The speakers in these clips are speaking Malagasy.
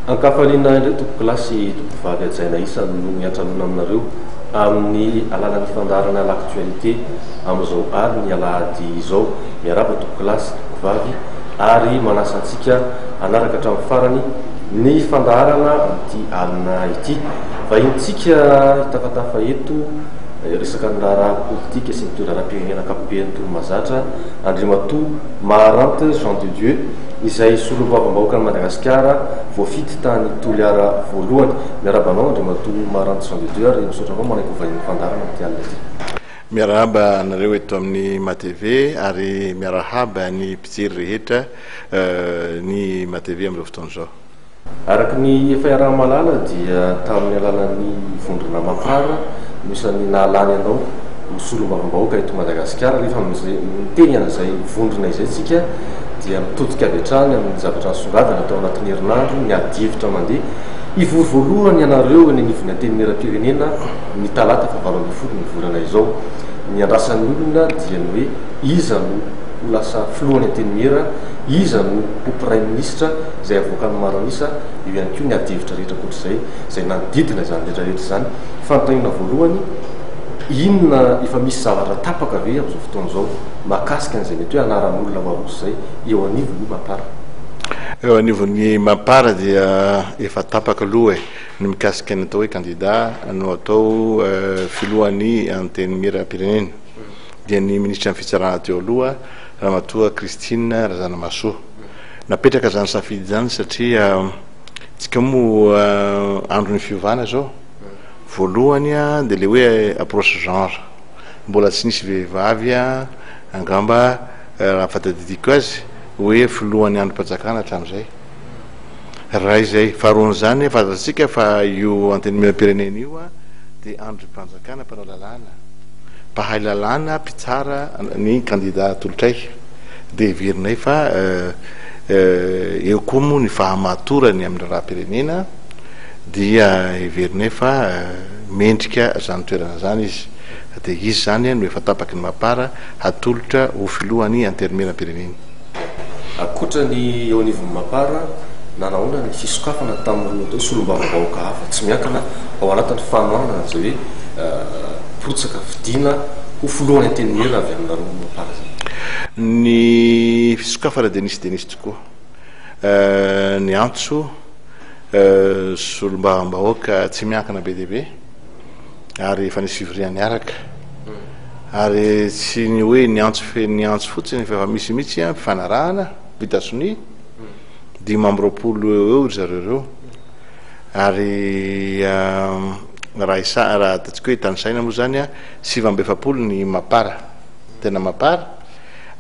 Ankafaliana indray tompokolahy sy tompokovavy hajaina isany no miantranoana aminareo amin'ny alalan'ny fandaharana L'actualité amin'izao alin'ny alahady izao. Miarahaba tompokolahy sy tompokovavy ary manasa antsika hanaraka hatramin'ny farany ny fandaharana amin'ity alina ity. Vahinintsika hitafatafa eto resaka ny raharaha politika sy ny toe-draharaham-pirenena ankapobeny toy ny mahazatra Andriamatoa Maharante Jean de Dieu izay solombavambahoakan'i Madagasikara voafidy tany Toliara voalohany. Miarahaba anao Andriamatoa Maharante Jean de Dieu ary misaotra anao manaiky ho vahinin'ny fandaharana amin'ity alina ity. Miarahaba anareo eto amin'ny MATV ary miarahaba ny mpijery rehetra ny MATV amin'izao fotoana izao. Araka ny efa iaraha-mahalala dia tamin'ny alalan'ny vondrona Mapar no isan'ny nahalany anao ho solombavambahoaka eto Madagasikara. Rehefa miteny an'izay vondrona izay isika dia mitodika avy hatrany amin'ny zavatra nisongadina tao anatin'ny herinandro, ny adihevitra mandeha. Hivory voalohany ianareo eny anivon'ny Antenimierampirenena ny talata faha 18 ny volana izao. Ny andrasan'ny olona dia ny hoe iza no ho lasa filohan'ny Antenimiera, iza no ho praiminisitra, izay avoakan'ny maro an'isa, eo ihany koa ny adihevitra rehetra ankoatr'izay, izay nanodidina izany rehetra rehetra izany. Fanontaniana voalohany, inona, efa misy zavatra tapaka ve amin'izao fotoana izao mahakasika an'izay mety hoe anaran'olona ho aroso izay eo anivon'ny Mapar? Eo anivon'ny Mapar dia efa tapaka aloha e, ny mikasika ny atao hoe kandida no atao filohan'ny Antenimierampirenena, dia ny minisitran'ny fitsarana teo aloha, Ramatoa Christine Razanamahasoa. Napetraka izany safidy izany satria tsika moa andron'ny fiovana izao. Voalohany dia ilay hoe approche genre. Mbola tsy nisy vehivavy angamba raha ny fahatadidiko azy hoe filohan'ny andrim-panjakana hatramin'izay. Iray izay. Faharoan'izany, fantatsika fa io Antenimierampirenena io dia andrim-panjakana mpanao lalàna, mpahay lalàna, mpitsara ny kandida atolotray. Dia heverinay fa eo koa moa ny fahamatorany amin'ny raharaham-pirenena dia heverinay fa mendrika izany toerana izany izy. Dia izy izany no efa tapaky ny Mapar hatolotra ho filohan'ny Antenimierampirenena. Ankoatra ny eo anivon'ny Mapar, nanahoana ny fisokafana tamin'ireo atao hoe solombavambahoaka hafa tsy miankina ao anatin'ny fanohanana izay hoe mpirotsaka fidiana ho filohan'ny Antenimiera avy aminareo Mapar izay? Ny fisokafana dia nisy dia nisy tokoa. Niantso solombavambahoaka tsy miankina be dia be ary efa nisy fivoriana niaraka. Ary tsy ny hoe niantso fe niantso fotsiny fa efa misy mihitsy an fifanarahana vita sonia, 25 eo ho eo ry zareo ireo. Ary raha isa raha ataontsika hoe tanisaina moa zany an, 49 ny mapar, tena mapar,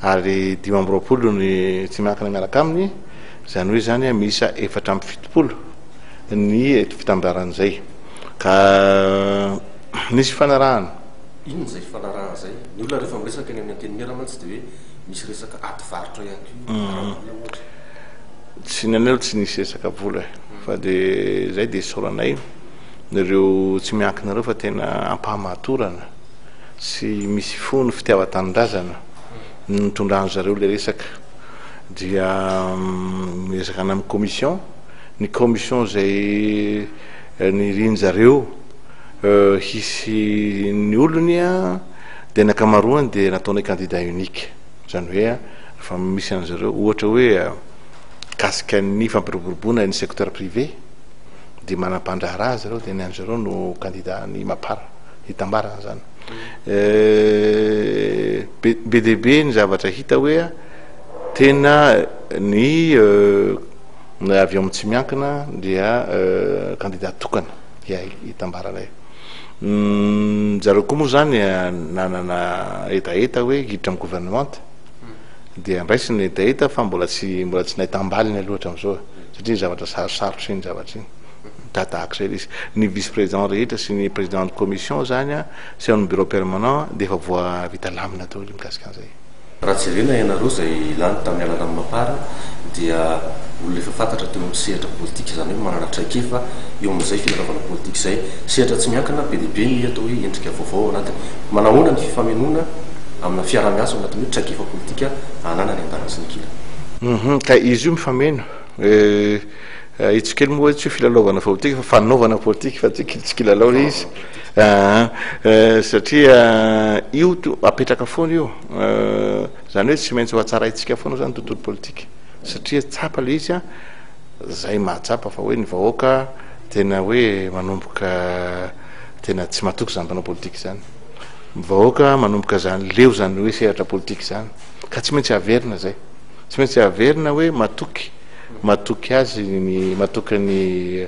ary 25 ny tsy miankina miaraka aminy, izany hoe zany an miisa 74 ny fitambaran'izay. Ka nisy fifanarahana. Inona izay fifanarahana izay? Ny olona rehefa miresaka eny amin'ny antenimiera mantsy dia hoe misy resaka ady varotra ihany koa, ara-bola ohatra. Tsy ny anay aloha tsy nisy resaka vola e, fa dia izay dia isaoranay ireo tsy miankina ireo fa tena ampahamatorana sy misy fo ny fitiavan-tanindrazana no nitondran-dry zareo ilay resaka. Dia miresaka any amin'ny commission, ny commission izay nirian-dry zareo hisy ny olony dia ny ankamaroany dia nataonay candidat unique, izany hoe rehefa misy an-dry zareo ohatra hoe mikasika ny fampiroboroboana ny secteur privé dia manam-pandraharaha zareo dia ny an-dry zareo no candidat ny Mapar hitambarana izany. Be be dia be ny zavatra hita hoe tena ny avy ao amin'ny tsy miankina dia candidat tokana hitambaranay. Zareo koa moa izany nanana hetaheta hoe hiditra amin'ny gouvernemanta dia raisina ny hetaheta fa mbola tsy mbola tsy nahitam-baliny aloha hatramin'izao e, satria ny zavatra sarosarotra iny zavatra iny. Tahak'izay ilay izy. Ny vice président rehetra sy ny président de commission izany sy ao amin'ny bureau permanent dia efa voa vita lamina daholo mikasika an'izay. Raha jerena ianareo izay lany tamin'ny alalan'ny Mapar dia olona efa fantatra teo amin'ny sehatra politika, izany hoe manana traikefa eo amin'izay filalaovana politika izay. Sehatra tsy miankina be dia be ny atao hoe endrika vaovao ao anatiny. Manahoana ny fifamenoana amina fiaraha-miasa ao anatin'ny hoe traikefa politika ananany andaniny sy ny ankilany? Hum, ka izy io mifameno. Ahitsiko kely moa hoe tsy hoe filalaovana politika fa fanaovana politika fa tsy tsy kilalao ilay izy. Aa satria io to apetraka foana io. Izany hoe tsy maintsy ho hatsaraintsika foana zany ny tontolo politika satria tsapa ilay izy an, zay mahatsapa fa hoe ny vahoaka tena hoe manomboka tena tsy matoky izany mpanao politika izany. Ny vahoaka manomboka zany leo zany hoe sehatra politika izany ka tsy maintsy averina zay. Tsy maintsy averina hoe matoky. Matoky azy ny matoky ny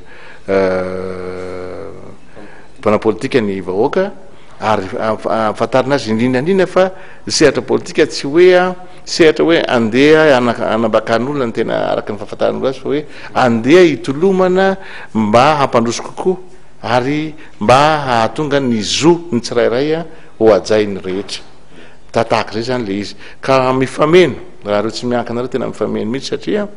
mpanao politika ny vahoaka ary ampahafantarina azy indrindra indrindra fa ny sehatra politika tsy hoe sehatra hoe andeha hanambakan'olona ny tena araka ny fahafantaran'olona azy fa hoe andeha hitolomana mba hampandroso kokoa ary mba hahatonga ny zo ny tsirairay ho hajain'ny rehetra. Tahaka izay izany ilay izy. Ka mifameno, raha ireo tsy miankina ireo tena mifameno mihitsy satria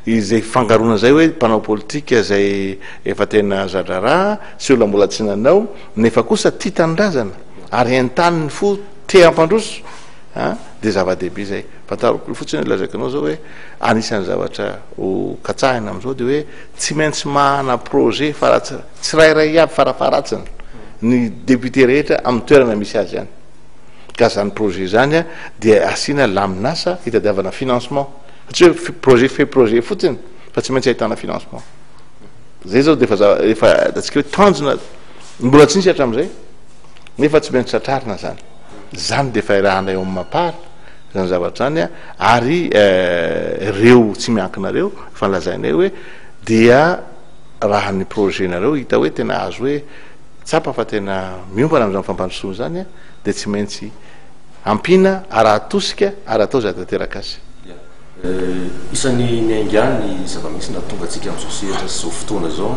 izay fifangaroana izay hoe mpanao politika izay efa tena za-draharaha sy olona mbola tsy nanao nefa kosa tia tanindrazana ary entanin'ny fo te hampandroso an, dia zava-dehibe izay. Fantariko fotsiny lazaiko anao izao hoe anisan'ny zavatra ho katsahina amin'izao dia hoe tsy maintsy manana projet fara tsirairay avy farafaharatsiny ny député rehetra amin'ny toerana misy azy any. Ka zany projet zany dia asiana lamin'asa hitadiavana financement. Fa tsy hoe projet fait projet fotsiny fa tsy maintsy ahitana financement. Zay zao dia efa efa ataontsika hoe tanjona mbola tsy nisy hatramin'izay nefa tsy maintsy tratrarina zany. Zany dia efa iarahanay ao amin'ny Mapar zany zavatra zany ary reo tsy miankina reo efa nolazainay hoe dia raha ny projet nareo hita hoe tena azo hoe tsapa fa tena miompana amin'izany fampandrosoana izany dia tsy maintsy ampiana ary atosika ary atao izay hahatanteraka azy. Isan'ny niainga ny zava-misy nahatonga antsika amin'izao sehatra sy izao fotoana izao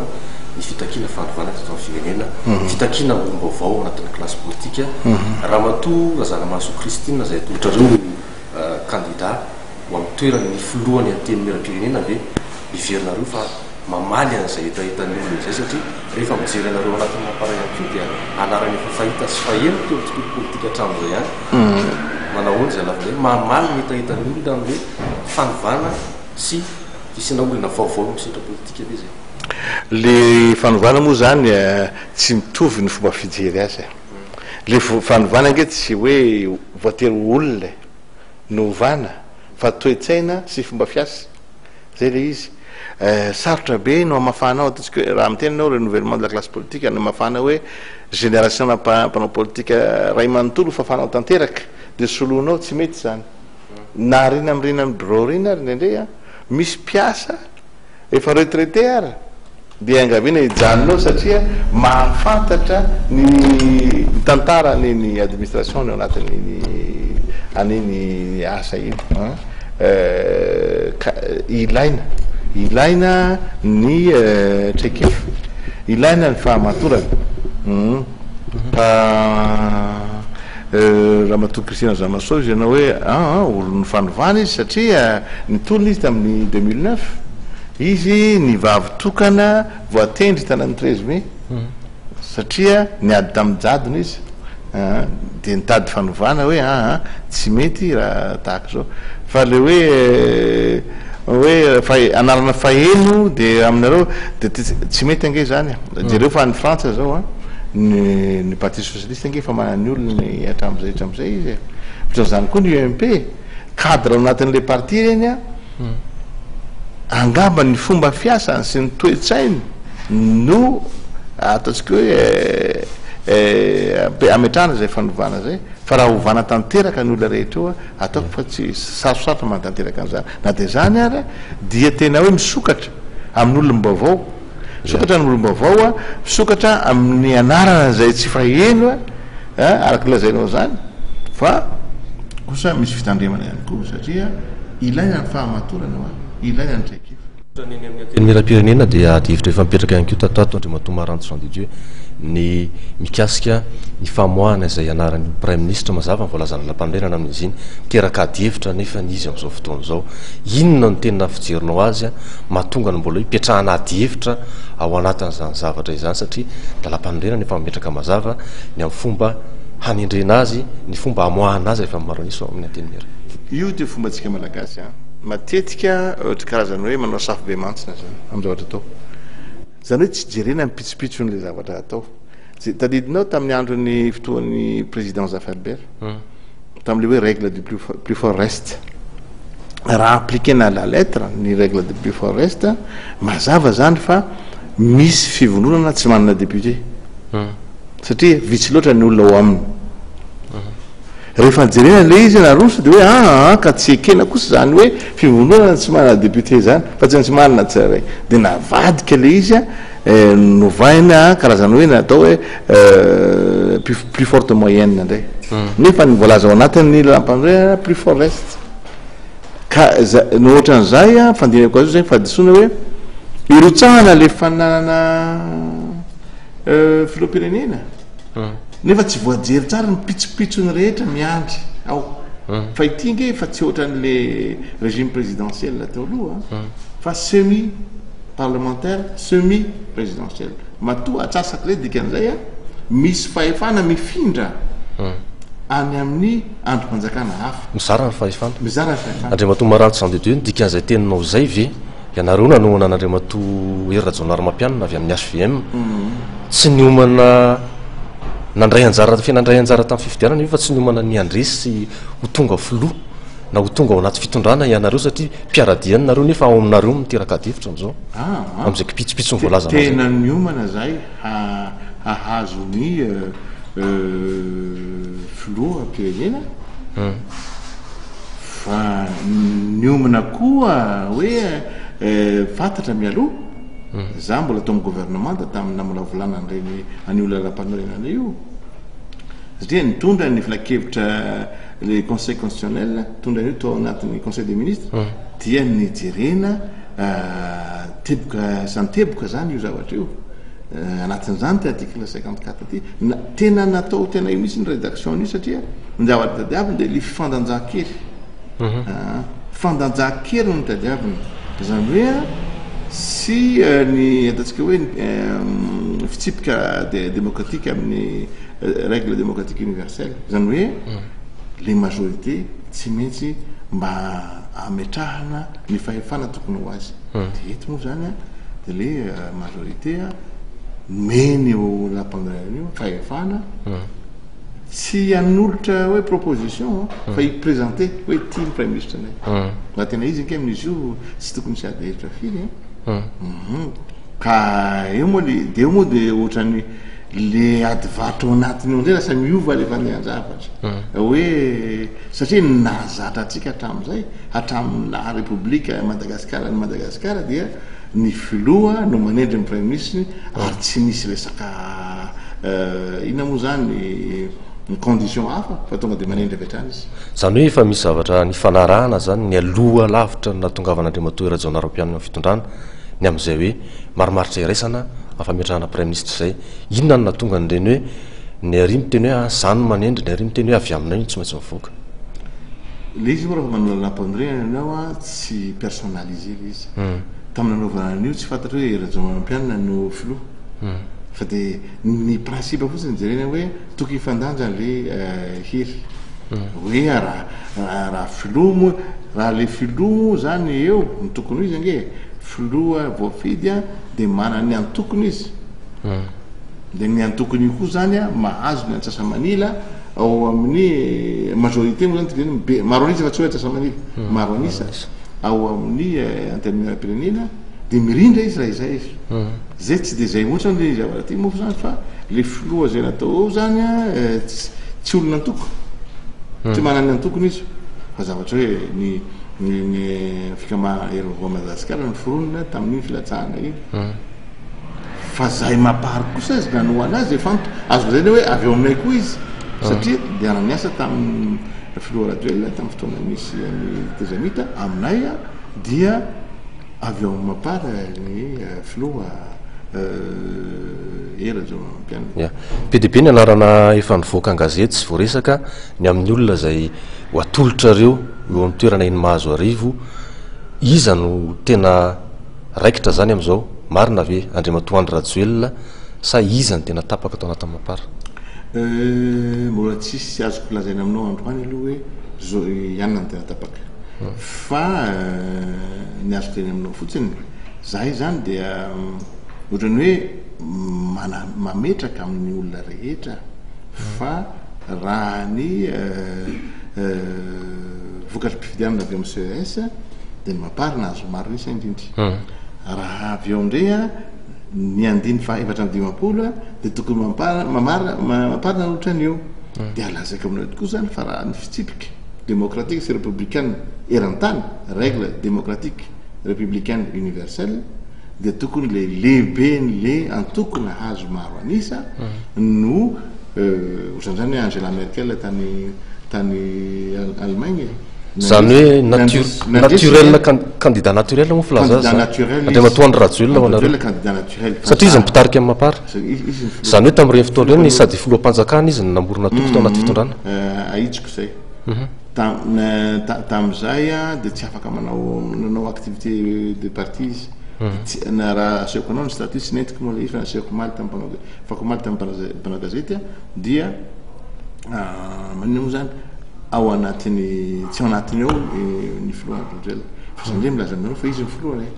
ny fitakiana fanovana teto amin'ny firenena, fitakiana olom-baovao ao anatin'ny kilasy politika. Ramatoa Razanamahasoa Christine izay atolotrareo ho kandida ho amin'ny toeran'ny filohan'ny Antenimierampirenena ve heverinareo fa mamaly an'izay hetahetan'ny olona izay satria rehefa mijery anareo anatin'ny Mapar ihany koa dia anarana efa fahita sy faheno teo amin'ny tontolo politika hatramin'izay ihany. Manao ahoana izay lafiny izay? Mamaly ny hetahetan'ny olona amin'ny hoe fanovana sy fisiana olona vaovao eo amin'ny sehatra politika ve izay? Le fanovana moa zany tsy mitovy ny fomba fijery azy e. Le fanovana ange tsy hoe voatery ho olona e no ovana fa toe-tsaina sy fomba fiasa. Zay le izy. Sarotra be no hamafana ao, ataontsika hoe raha miteny ianao renouvellement de la classe politique, no hamafana hoe génération na mpanao politika ray manontolo hofafanao tanteraka de soloinao, tsy mety izany. Na arina amin'ireny amin'ny birao ireny ary indraindray an, misy mpiasa efa retraité ary dia iangaviana hijanona ao satria mahafantatra ny tantara an'iny administration ao anatin'iny an'iny asa iny an, ka ilaina ilaina ny traikefa, ilaina ny fahamatorana fa Ramatoa Christine Razanamahasoa izy ianao hoe an olon'ny fanovana izy satria nitolona izy tamin'ny 2009. Izy ny vavy tokana voatendry tany amin'ny 13 mai satria niady tamin'ny jadona izy dia nitady fanovana hoe aa tsy mety raha tahaka izao fa le hoe hoe fa anarana faheno dia aminareo dia tsy mety ange izany e. Jereo fa any Frantsa zao a ny ny parti socialiste ange efa manana ny olony hatramin'izay hatramin'izay izy e. Ohatran'izany koa ny UMP. Cadre ao anatin'ilay parti ireny an, angamba ny fomba fiasany sy ny toe-tsainy no ataontsika hoe ametrahana izay fanovana izay, fa raha ovana tanteraka ny olona rehetra eo an, ataoko fa tsy sarosarotra manatanteraka an'izany. Na dia izany ary dia tena hoe misokatra amin'ny olom-baovao, misokatra amin'ny olom-baovao an, misokatra amin'ny anarana izay tsy faheno an, araka ny lazainao izany, fa kosa misy fitandremana ihany koa satria ilaina ny fahamatorana hoa, ilaina ny traikefa. Ny eny amin'ny Antenimierampirenena dia adihevitra efa mipetraka ihany koa tato ato Andriamatoa Maranto Jean de Dieu ny mikasika ny famoahana izay anaran'ny Praiminisitra mazava ny voalazan'ny lalàmpanorenana amin'izy iny. Miteraka adihevitra anefa ny izy amin'izao fotoana izao. Inona no tena fijerinao azy mahatonga ny mbola hipetrahana adihevitra ao anatin'izany zavatra izany satria lalàmpanorenana efa mametraka mazava ny amin'ny fomba hanendrena azy, ny fomba hamoahana azy rehefa maro an'isa ao amin'ny Antenimiera. Io dia fombantsika Malagasy an! Matetika ohatry karazany hoe manao safo be mantsina zany amin'ny zavatra atao. Zany hoe tsy jerena ny pitsopitson'ilay zavatra atao. Tadidinao tamin'ny andron'ny fotoan'ny président Zafy Albert, tamin'ilay hoe règle du plus fort reste. Raha appliquer-na à la lettre ny règle du plus fort reste, mazava zany fa misy fivondronana tsy manana député. Satria vitsy loatra ny olona ao aminy. Rehefa jerena ilay izy naroso dia hoe aa ka tsy ekena kosa izany hoe fivondronana tsy manana député izany fa tsy maintsy manana tsirairay. Dia navadika ilay izy novaina karazana hoe natao hoe plus forte moyenne indray. Nefa ny voalaza ao anatin'ny lalàmpanorenana plus fort reste. Ka ny ohatran'izay fandinihako azy io izay fahadisoana hoe irotsahana ilay fananana filoham-pirenena. Nefa tsy voajery tsara ny pitsopitsony rehetra miandry ao. Fa ity nge efa tsy ohatran'le régime présidentiel teo aloha fa semi parlementaire, semi présidentiel. Matoa atsasak'izay dikan'izay misy fahefana mifindra any amin'ny andrim-panjakana hafa. Mizara ny fahefana. Mizara ny fahefana. Andriamatoa Maranto Jean de Dieu, ny dikan'izay teninao izay ve? Ianareo nanohana an'Andriamatoa Hery Rajaonarimampianina avy amin'ny HVM. Tsy niomana nandray anjara, fe nandray anjara tamin'ny fifidianana io fa tsy niomana ny handresy sy ho tonga filoha na ho tonga ao anaty fitondrana ianareo satria mpiara-dia aminareo nefa ao aminareo no miteraka adihevitra amin'izao. Amin'izay kipitsopitsony voalazanao izay. Tena niomana izahay hahazo ny filoham-pirenena fa niomana koa hoe fantatra mialoha. Za mbola tao amin'ny gouvernement tamin'ny namolavolana an'ireny an'io lalam-panorenana io satria nitondra ny filankevitra le conseil constitutionnel nitondra an'io tao anatin'ny conseil des ministres dia nijerena teboka izany teboka zany io zavatra io anatin'izany ty article 54 ty na tena natao tena io mihitsy ny rédaction an'io satria ny zavatra tadiaviny dia le fifandanjan-kery Fandanjan-kery no tadiavina. Izany hoe sy ny ataontsika hoe ny fitsipika demokratika amin'ny règle démocratique universelle. Izany hoe le majorité tsy maintsy mba ametrahana ny fahefana tokony ho azy. Dia eto moa izany dia le majorité nomeny io lalàmpanorenana io fahefana. Tsy hanolotra hoe proposition fa hi presenter hoe ity ny praiminisitra anay. Raha tena izy ange amin'izy io tsy tokony hisy ady hevitra firy an. Ka eo moa le dia eo moa dia ohatran'ny le ady varotra ao anatiny eo indray lasa miova le fandehan-javatra. Hoe satria ny nahazatra antsika hatramin'izay, hatramin'ny naha Repoblika Madagasikara an'i Madagasikara dia ny filoha no manendry ny praiminisitra ary tsy misy resaka inona moa zany ny condition hafa fa tonga dia manendry avy hatrany izy. Izany hoe efa misy zavatra nifanarahana izany nialoha lavitra ny nahatongavan'Andriamatoa Hery Rajaonarimampianina amin'ny fitondrana ny amin'izay hoe marimaritra iraisana amin'ny fametrahana praiminisitra izay. Inona no nahatonga an'ireny hoe ny ary miteny hoe ah za no manendry, ny ary miteny hoe avy aminay no tsy maintsy mivoaka. Ilay izy moa rehefa manao lalàmpanorenana ianao an, tsy personnalisé ilay izy. Tamin'ny nanaovana an'io tsy fantatra hoe Rajaonarimampianina no filoha. Fa dia ny principe fotsiny jerena hoe tokony hifandanja le hery. Hoe raha raha filoha moa raha le filoha moa zany eo ny tokony ho izy ange e, filoha voafidy an dia manana ny antokony izy. Dia ny antokony io koa zany an mahazo ny antsasamanila ao amin'ny majorité moa zany tenenina be maro an'isa fa tsy hoe antsasamanila, maro an'isa ao amin'ny antenimierampirenena dia mirindra izy raha izay izy. Zay tsy dia zay loatra ny zavatra aty moa zany fa le filoha zay natao eo zany a tsy olona antoko tsy manana ny antokony izy fa zavatra hoe ny ny ny fikambanana Hery Vaovao Madagasikara no foronina tamin'iny filatsahana iny fa zay mapar kosa izy nanohana azy efa azo lazaina hoe avy eo aminay koa izy satria niara-niasa tamin'ny filoha Rajoelina tamin'ny fotoana nisy an'ny tezamita aminay dia Avy ao amin'ny Mapar ny filoha Hery Rajaonarimampianina. Ya. Be dia be ny anarana efa nivoaka an-gazety sy voaresaka ny amin'ny olona izay ho atolotrareo eo amin'ny toerana eny Mahazoarivo. Iza no tena raikitra izany amin'izao? Marina ve Andriamatoa Andry Rajoelina sa iza no tena tapaka tao anatin'ny Mapar? Mbola tsisy azoko lazaina aminao androany aloha hoe zo i anona no tena tapaka. Fa ny azoko tenenina aminao fotsiny, zahay zany dia ohatran'ny hoe mana- mametraka amin'ny olona rehetra fa raha ny vokatrim-pifidianana avy eo amin'ny CES dia ny Mapar nahazo maro isa indrindra. Raha avy eo indray ny andiny faha 54 dia tokony Mapar mamar- Mapar nanolotra an'io. Dia lazaiko aminao tokoa zany fa raha ny fitsipika démocratique sy républicaine eran-tany, règle démocratique républicaine universelle, dia tokony le lehiben'le antoko nahazo maro an'isa no ohatran'izany hoe Angela Merkel tany tany Allemagne e. Izany hoe naturel, candidat naturel moa filaza azy izany. Andriamatoa Andry Rajoelina ho anareo. Candidat naturel. Satria izy no mpitarika ny Mapar. Izany hoe tamin'ireny fotoana ireny sady filoham-panjakana izy no namorona antoko tao anaty fitondrana. Ahitsiko izay. Tamin'izay dia tsy afaka manao nanao activité de parti izy. Na raha asehoko anao ny statut tsy nentiko moa ilay izy fa nasehoko omaly tamin'ny mpanao afakomaly tamin'ny mpanao gazety dia maninona moa izany ao anatin'ny tsy ao anatiny ao ny filoha Andry Rajoelina. Fa za indray milaza aminareo fa izy ny filohany e.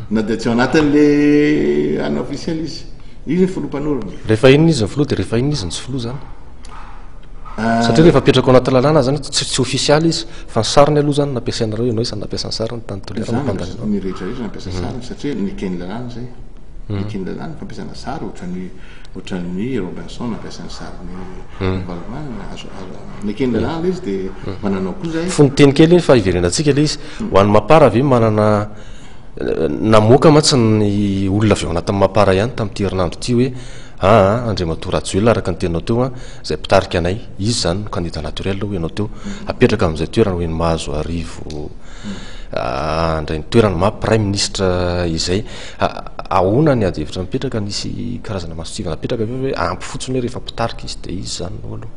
Na dia tsy ao anatin'le ana officiel izy. Izy ny filoha mpanorina. Rehefa inona izy ny filoha dia rehefa inona izy no tsy filoha izany? Satria rehefa apetraka ao anaty lalàna izany tsy tsy ofisialy izy fa ny sariny aloha izany no nampiasainareo ianao isan'ny nampiasa ny sariny tany Toliara no mpandany anao. Ny rehetra rehetra nampiasa sariny satria neken'ny lalàna izay. Neken'ny lalàna ny fampiasana sary ohatran'ny ohatran'ny Robinson nampiasa ny sarin'i Ravalomanana. Azo azo neken'ny lalàna ilay izy dia mba nanao koa izay. Fononteny kely iny fa hiverenantsika ilay izy. Ho an'ny Mapar ve manana Namoaka mantsy ny olona avy ao anatin'ny Mapar ihany tamin'ity herinandro ity hoe aa Andriamatoa Rajoelina araka ny teninao teo izay mpitarika anay, izy izany no candidat naturel hoy ianao teo, apetraka amin'izay toerana ho eny Mahazoarivo handray ny toerana maha praiminisitra izay. Ahoana ny adihevitra mipetraka, nisy karazana mason-tsivana napetraka ve hoe ampy fotsiny hoe rehefa mpitarika izy dia izy izany no aloha?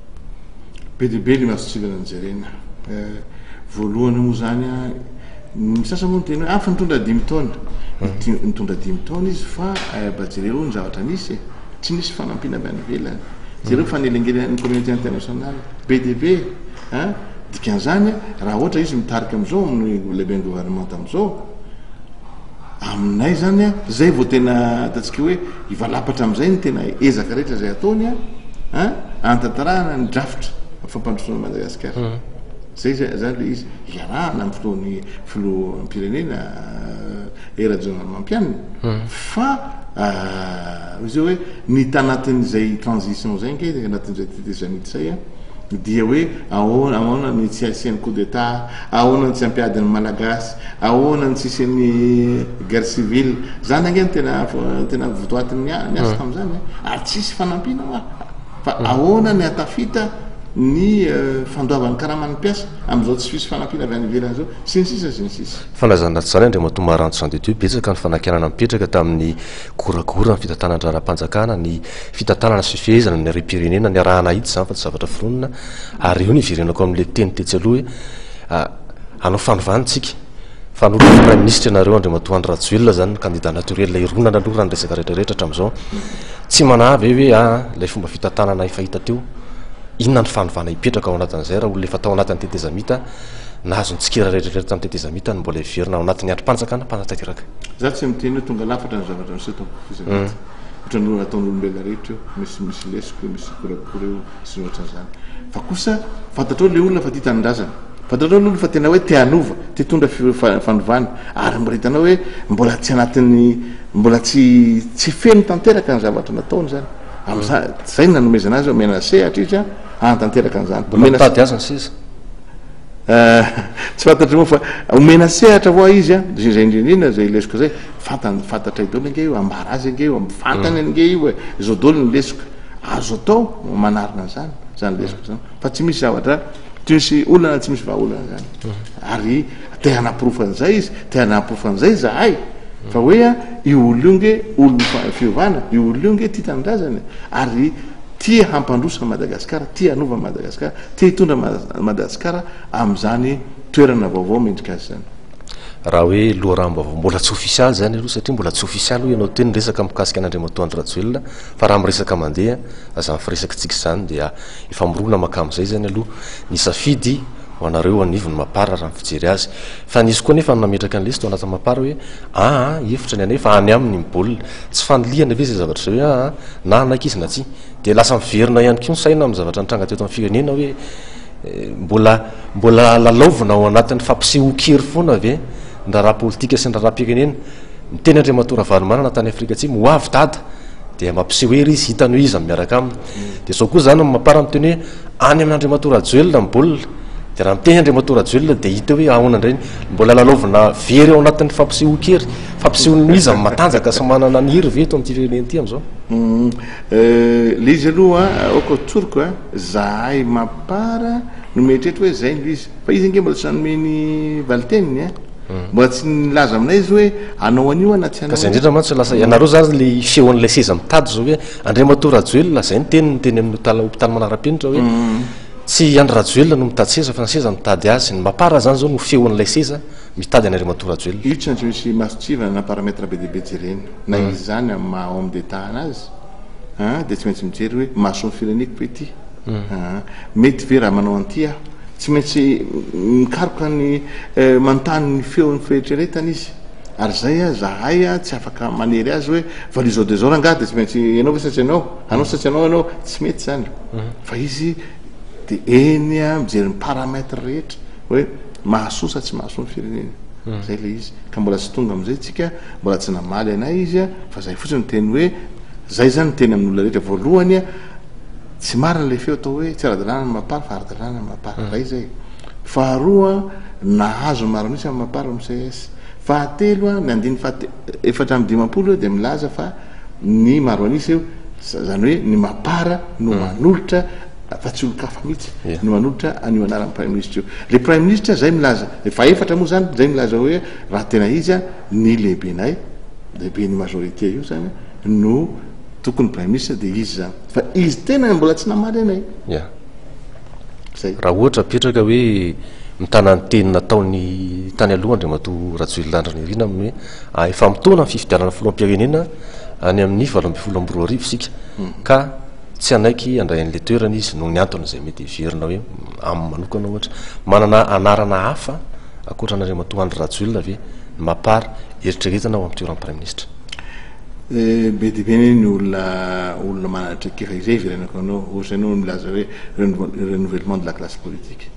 Be dia be ny mason-tsivana nojerena. Voalohany moa izany Ny sasany moa miteny hoe ah fa nitondra dimy taona. Nitondra dimy taona izy fa mba jereo ny zavatra nisy e. Tsy nisy fanampiana avy any ivelany. Jereo fanelingelenan'ny communauté internationale. Be dia be an. Dikan'izany raha ohatra izy mitarika amin'izao amin'ny lehiben'ny gouvernement amin'izao, aminay izany an, zay vao tena ataontsika hoe hivalapatra amin'izay ny tena ezaka rehetra izay ataony an, hanatanterahana ny drafitra fampandrosoana an'i Madagasikara. Zay zany le izy. Iarahana amin'ny filohan'ny filoham-pirenena Hery Rajaonarimampianina fa izy hoe ny tanatin'izay transition izay ange anatin'izay tetezamita izay a dia hoe ahoana ahoana ny tsy hasian'ny coup d'état, ahoana ny tsy hampiady ny Malagasy, ahoana ny tsy hisian'ny guerre civile, zany ange no tena tena votoatin'ny ny asa tamin'izany ary tsisy fanampiana hoa fa ahoana ny hatafita ny fandoavan'ny karaman'ny mpiasa amin'izao tsy fisy fanampiana avy any ivelany izao, sy ny sisa sy ny sisa. Fanazana tsy izany Andriamatoa Maranto Jean de Dieu, betsaka ny fanakianana mipetraka tamin'ny goragora ny fitantanan-draharaham-panjakana, ny fitantanana sy fifehezana ny harem-pirenena, niaraha-nahita izany fa tsy zavatra foronina, ary eo no hiverenako amin'ilay teny tetsy aloha hoe hanao fanovana isika, fa hanolotra ny Praiminisitra ianareo Andriamatoa Andry Rajoelina izany no candidat naturel hironana aloha raha ny resaka rehetra rehetra hatramin'izao, tsy manahy ve hoe aa ilay fomba fitantanana efa hita teo, Inona ny fanovana hipetraka ao anatin'izay raha olona efa tao anatin'ny tetezamita nahazo ny tsikera rehetra rehetra tamin'ny tetezamita no mbola heverina ao anatin'ny andrim-panjakana mpanatanteraka? Za tsy miteny hoe tonga lafatra ny zavatra miseho tao tetezamita. Ohatran'ny olona ataon'olombelona rehetra io, misy misy lesoka io, misy goragora io sy ny ohatran'izany. Fa kosa fantatrao le olona fa tia tanindrazana. Fantatrao le olona fa tena hoe te hanova, te hitondra fanovana ary mbola hitanao hoe mbola tsy anatin'ny mbola tsy tsy feno tanteraka ny zavatra nataony zany. Amin'izany, izay no nanomezana azy, omena sehatra izy hanatanteraka an'izany. Mbola mitady azy ny seza. Tsy fantatro moa fa omena sehatra hoa izy an, izay indrindra indrindra izay lesoka izay, fantany, fantatray daholo ange io, ambara azy ange io, fantany ange io e, izao daholo ny lesoka. Azo atao manarina an'izany, izany lesoka izany. Fa tsy misy zavatra, tsy misy olana, tsy misy vahaolana izany. Ary te hanaporofo an'izay izy, te hanaporofo an'izay izahay. Fa hoe a, io olona io nge olon'ny fiovana, io olona io nge tia tanindrazana e, ary tia hampandroso an'i Madagasikara, tia hanova an'i Madagasikara, tia hitondra an'i Madagasikara amin'izany toerana vaovao mendrika azy izany. Raha hoe loharanom-baovao mbola tsy ofisialy izany aloha, satria mbola tsy ofisialy hoy ianao teo ny resaka mikasika an'Andriamatoa Andry Rajoelina, fa raha miresaka mandeha izany firesakitsika izany dia efa mirona mankamin'izay izany aloha ny safidy. ho anareo anivon'ny Mapar raha ny fijery azy. Fa nisy koa anefa ny nametraka an'ilay izy tao anatin'ny Mapar hoe aa hevitra ny anay fa any aminy ny baolina. Tsy fanilihana ve izay zavatra izay hoe aa na hanaiky izy na tsia. Dia lasa miverina ihany koa ny saina amin'ny zavatra nitranga teto amin'ny firenena hoe mbola mbola lalaovina ao anatin'ny fampisehoan-kery foana ve ny raharaha politika sy ny raharaham-pirenena. Niteny Andriamatoa Ravalomanana tany Afrika Atsimo, ho avy Dada! Dia mampiseho hery izy, hitany hoe iza no miaraka aminy. Dia izao koa izany ny Mapar miteny hoe any amin'Andriamatoa Rajoelina ny baolina. Dia raha miteny Andriamatoa Rajoelina dia hita hoe ahoana indray ny, mbola lalaovina very ao anatin'ny fampisehoan-kery, fampisehoan'ny iza no matanjaka sy manana ny hery ve eto amin'ity firenena ity amin'izao? Ilay izy aloha aoka ho tsoriko a, zahay Mapar no mieritreritra hoe izay no izy. Fa izy ange mbola tsy nanome ny valin-teniny a. Mbola tsy nilaza aminay izy hoe hanao an'io aho na tsy Ka hanao izay an'io. indrindra mantsy lasa ianareo zany le feon'ilay seza mitady zao hoe Andriamatoa Rajoelina, zay ny teniny teny amin'ny hôtal hopitaly manara-penitra hoe tsy Andry Rajoelina no mitady seza fa ny seza mitady azy. Ny Mapar zany zao no feon'ilay seza mitady an'Andriamatoa Rajoelina. Io tsy maintsy misy mason-tsivana na paramètre be dia be jerena. Na izy izany amin'ny maha homme d'Etat anazy an, dia tsy maintsy mijery hoe mahasoa ny fireneko ve ity? An, mety ve raha manao an'ity aho? Tsy maintsy mikaroka ny manontany ny feon'ny fieritreretana izy. Ary izay an, zahay an tsy afaka manery azy hoe valio izao dia izao rangahy dia tsy maintsy ianao ve sa tsy ianao? Anao sa tsy anao ianao? Tsy mety izany. Fa izy dia eny an, mijery ny paramètre rehetra hoe mahasoa sa tsy mahasoa ny firenena. Izay ilay izy. Ka mbola tsy tonga amin'izay tsika, mbola tsy namaly anay izy an, fa izay fotsiny miteny hoe, izay izany miteny amin'olona rehetra. Voalohany an, Tsy marina ilay feo atao hoe tsy ara-dalàna ny Mapar fa ara-dalàna ny Mapar. Iray izay. Faharoa, nahazo ny maro an'isa ny Mapar ao amin'ny ces. Fahatelo, ny andininy faha 54 dia milaza fa ny maro an'isa io, izany hoe ny Mapar no manolotra fa tsy olon-kafa mihitsy no manolotra an'io anaran'ny Praiminisitra io. Ilay Praiminisitra izay milaza, fahefatra moa izany, izay milaza hoe raha tena izy ny lehibenay, lehiben'ny majorité io izany no tokony Praiminisitra dia izy izany. Fa izy tenany mbola tsy namaly anay. Ya. Zay. Raha ohatra apetraka hoe mitana ny teny nataony tany aloha Andriamatoa Rajoelina Andry Nirina amin'ny hoe efa mitaona ny fifidianana filoham-pirenena any amin'ny 2018 isika ka tsy hanaiky handray an'ilay toerana izy noho ny antony izay mety heverina hoe aminy manokana ohatra. Manana anarana hafa ankoatra an'Andriamatoa Andry Rajoelina ve ny Mapar eritreretina ho amin'ny toeran'ny Praiminisitra? Be dia be anie ny olona olona manana traikefa izay iverenako anao, ohatra ianao milaza hoe renouvellement de la classe politique.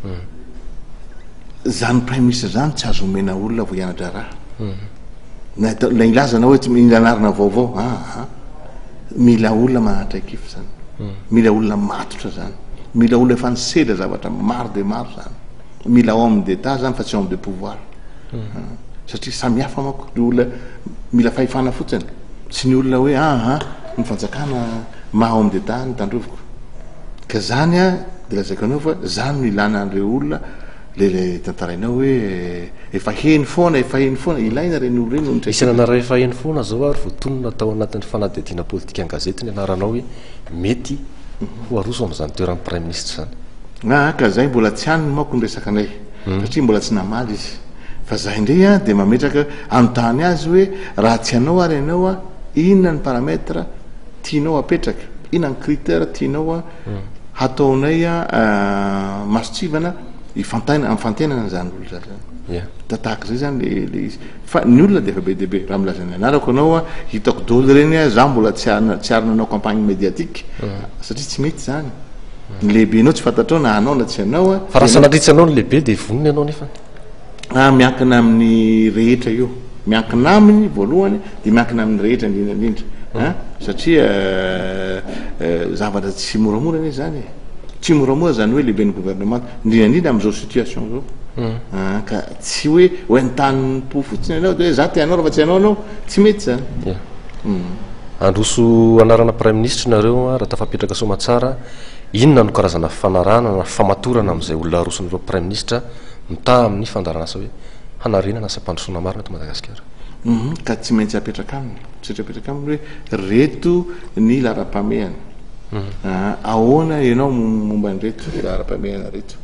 Zany praiminisitra zany tsy azo omena olona vao hiana-draharaha. Na atao- na hilaza anao hoe tsy mila anarana vaovao, aa mila olona manana traikefa zany, mila olona matotra zany, mila olona efa nisedra zavatra maro dia maro zany, mila homme d'Etat zany fa tsy homme de pouvoir. Satria samy hafa manko ny olona mila fahefana fotsiny sy ny olona hoe aa ny fanjakana maha homme d'Etat no tandroviko. Ka zany a de lazaiko anao fa zany no ilana an'ireo olona le le tantarainao hoe efa heno foana, efa heno foana, ilaina ireny olona ireny noho ny Misy anarana efa heno foana zao ary voatonona tao anatin'ny fanadihadiana politika an-gazety ny anaranao hoe mety ho aroso amin'izany toeran'ny praiminisitra izany. Aa ka zay mbola tsy any manko ny resakanay satria mbola tsy namaly izy. Fa za indray an dia mametraka anontany azy hoe raha tsy anao ary ianao an, inona ny paramètre tianao apetraka, inona ny critère tianao an hataonay an mason-tsivana hifantaina hifantenana izany olona izany. Ia. Da tahaka izay izany le le izy. Fa ny olona dia efa be dia be. Raha milaza ny anarako ianao an, hitako daholo ireny an, za mbola tsy ary tsy ary nanao campagne médiatique satria tsy mety izany. Ny lehibenao tsy fantatrao na anao na tsy anao an. Fa raha sanatria tsy anao ny lehibe dia vonona ianao nefany. Ah, miankina amin'ny rehetra io. Miankina aminy voalohany, dia miankina amin'ny rehetra indrindra indrindra. An, satria zavatra tsy moramora anie izany e. Tsy moramora izany hoe lehiben'ny gouvernement, indrindra indrindra amin'izao situation izao. An, ka tsy hoe ho entanim-po fotsiny ianao dia hoe za te hanao rehefa tsy hanao ianao, tsy mety izany. Ia. Handroso anarana praiminisitra nareo raha tafapetraka soamatsara, inona no karazana fifanarahana na famatorana amin'izay olona aroson'ireo praiminisitra mitaha amin'ny fandaharanasa hoe hanarenana sy hampandrosoana marina eto Madagasikara? Hum, ka tsy maintsy apetraka aminy, tsy maintsy apetraka aminy hoe reto ny laharam-pahamehana. Ah, ahoana ianao momba an'ireto laharam-pahamehana ireto?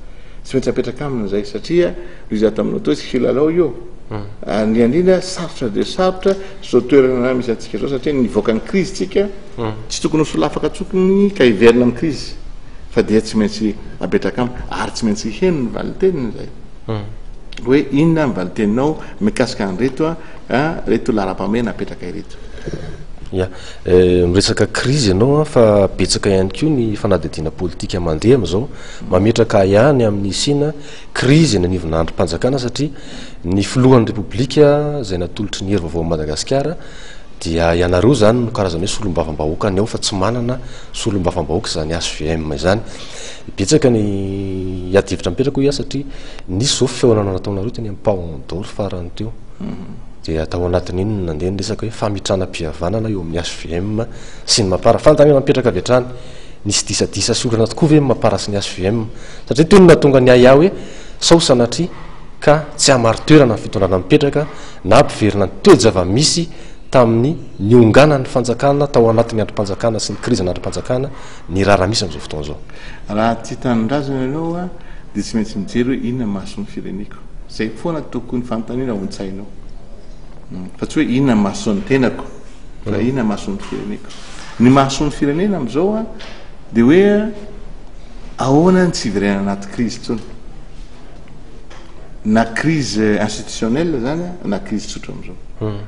Tsy maintsy apetraka aminy izay satria noho izaho taminao teo tsy kilalao io. Ary indrindra indrindra sarotra dia sarotra izao toerana misy antsika izao satria nivoaka ny krizy tsika, tsy tokony ho solafaka tsokony ka hiverina amin'ny krizy. fa dia tsy maintsy apetraka aminy ary tsy maintsy heno ny valin-teniny izay. Hoe inona ny valin-teninao mikasika an'ireto reto laharam-pahamehana apetraka ireto. Ya, miresaka krizy ianao an, fa betsaka ihany koa ny fanadihadiana politika mandeha amin'izao, mametraka ahiahy ny amin'ny hisiana krizy eny anivonà andrim-panjakana satria ny filohan'ny Repoblika izay natolotry ny Hery Vaovaon'i Madagasikara dia ianareo izany no karazana hoe solombavambahoakany ao fa tsy manana solombavambahoaka izany HVM izany. Betsaka ny adihevitra mipetraka hoy aho satria nisy izao fihaonana nataonareo teny amin'ny Paon d'Or farany teo. Dia tao anatin'iny no nandeha ny resaka hoe famitranam-pihavanana eo amin'ny HVM sy ny Mapar. Fanontaniana mipetraka avy hatrany, nisy disadisa sy olana tokoa ve ny Mapar sy ny HVM? Satria teo no nahatonga ny ahiahy hoe sao sanatria ka tsy hamarin-toerana ny fitondrana mipetraka na hampiverina ny toe-java-misy tamin'ny nionganan'ny fanjakana tao anatin'ny andrim-panjakana sy ny krizina andrim-panjakana ny raharaha misy amin'izao fotoana izao. Raha tia tanindrazana ianao dia tsy maintsy mijery hoe inona mahasoa ny fireneko. Zay foana tokony fanontaniana ao an-tsainao. Fa tsy hoe inona mahasoa ny tenako fa inona mahasoa ny fireneko. Ny mahasoa ny firenena amin'izao dia hoe ahoana ny tsy hiverenana anaty crise intsony. Na crise institutionnelle zany na crise tsotra amin'izao.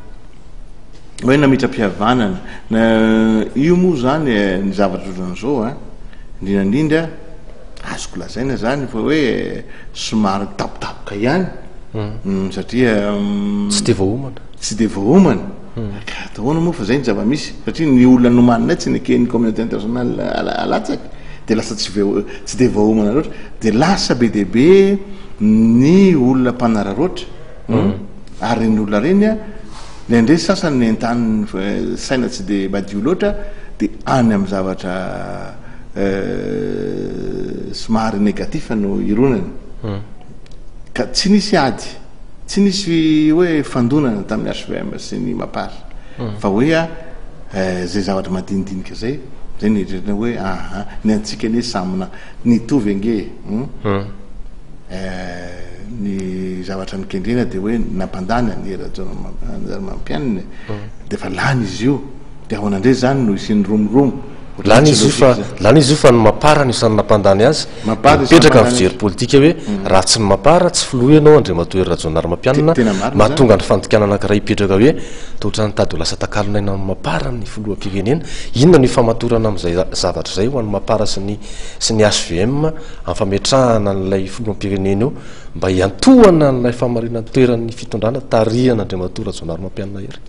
Hoe namitram-pihavanana. Na io moa zany ny zavatra ohatran'izao an, indrindra indrindra azoko lazaina zany fa hoe somary tapotapoka ihany satria Tsy dia voaomana. Tsy dia voaomana. Ka atao ahoana moa fa zay ny zava-misy satria ny olona nomaninay tsy neken'ny communauté internationale alatsaka dia lasa tsy tsy dia voaomana loatra dia lasa be dia be ny olona mpanararaotra ary ireny olona ireny an, indraindray sasany nentanin'ny saina tsy dia madio loatra dia any amin'ny zavatra somary négatif no ironany. Ka tsy nisy ady, tsy nisy hoe fandonana tamin'ny HVM sy ny Mapar. Fa hoe izay zavatra madinidinika izay, izay no eritreretina hoe aha, ny antsika anie samy nitovy ange e. Ny zavatra nokendrena dia hoe nampandany an'i Hery Rajaonarimampianina e. Dia efa lany izy io. Dia ahoana indray izany no hisian'ny romoromo? Lany izy io fa lany izy io fa ny Mapar no isan'ny nampandany azy. Mapar Dia mipetraka ny fijery politika hoe raha tsy ny Mapar tsy filoha ianao Andriamatoa Hery Rajaonarimampianina, mahatonga ny fandikana anankiray hipetraka hoe toa ohatran'ny tady ho lasa takalon'aina amin'ny Mapar ny filoham-pirenena. Inona no ifamatorana amin'izay zavatra izay ho an'ny Mapar sy ny sy ny HVM amin'ny fametrahana an'ilay filoham-pirenena eo mba hiantohana an'ilay fahamarinan-toeran'ny fitondrana tarihan'Andriamatoa Rajaonarimampianina Hery?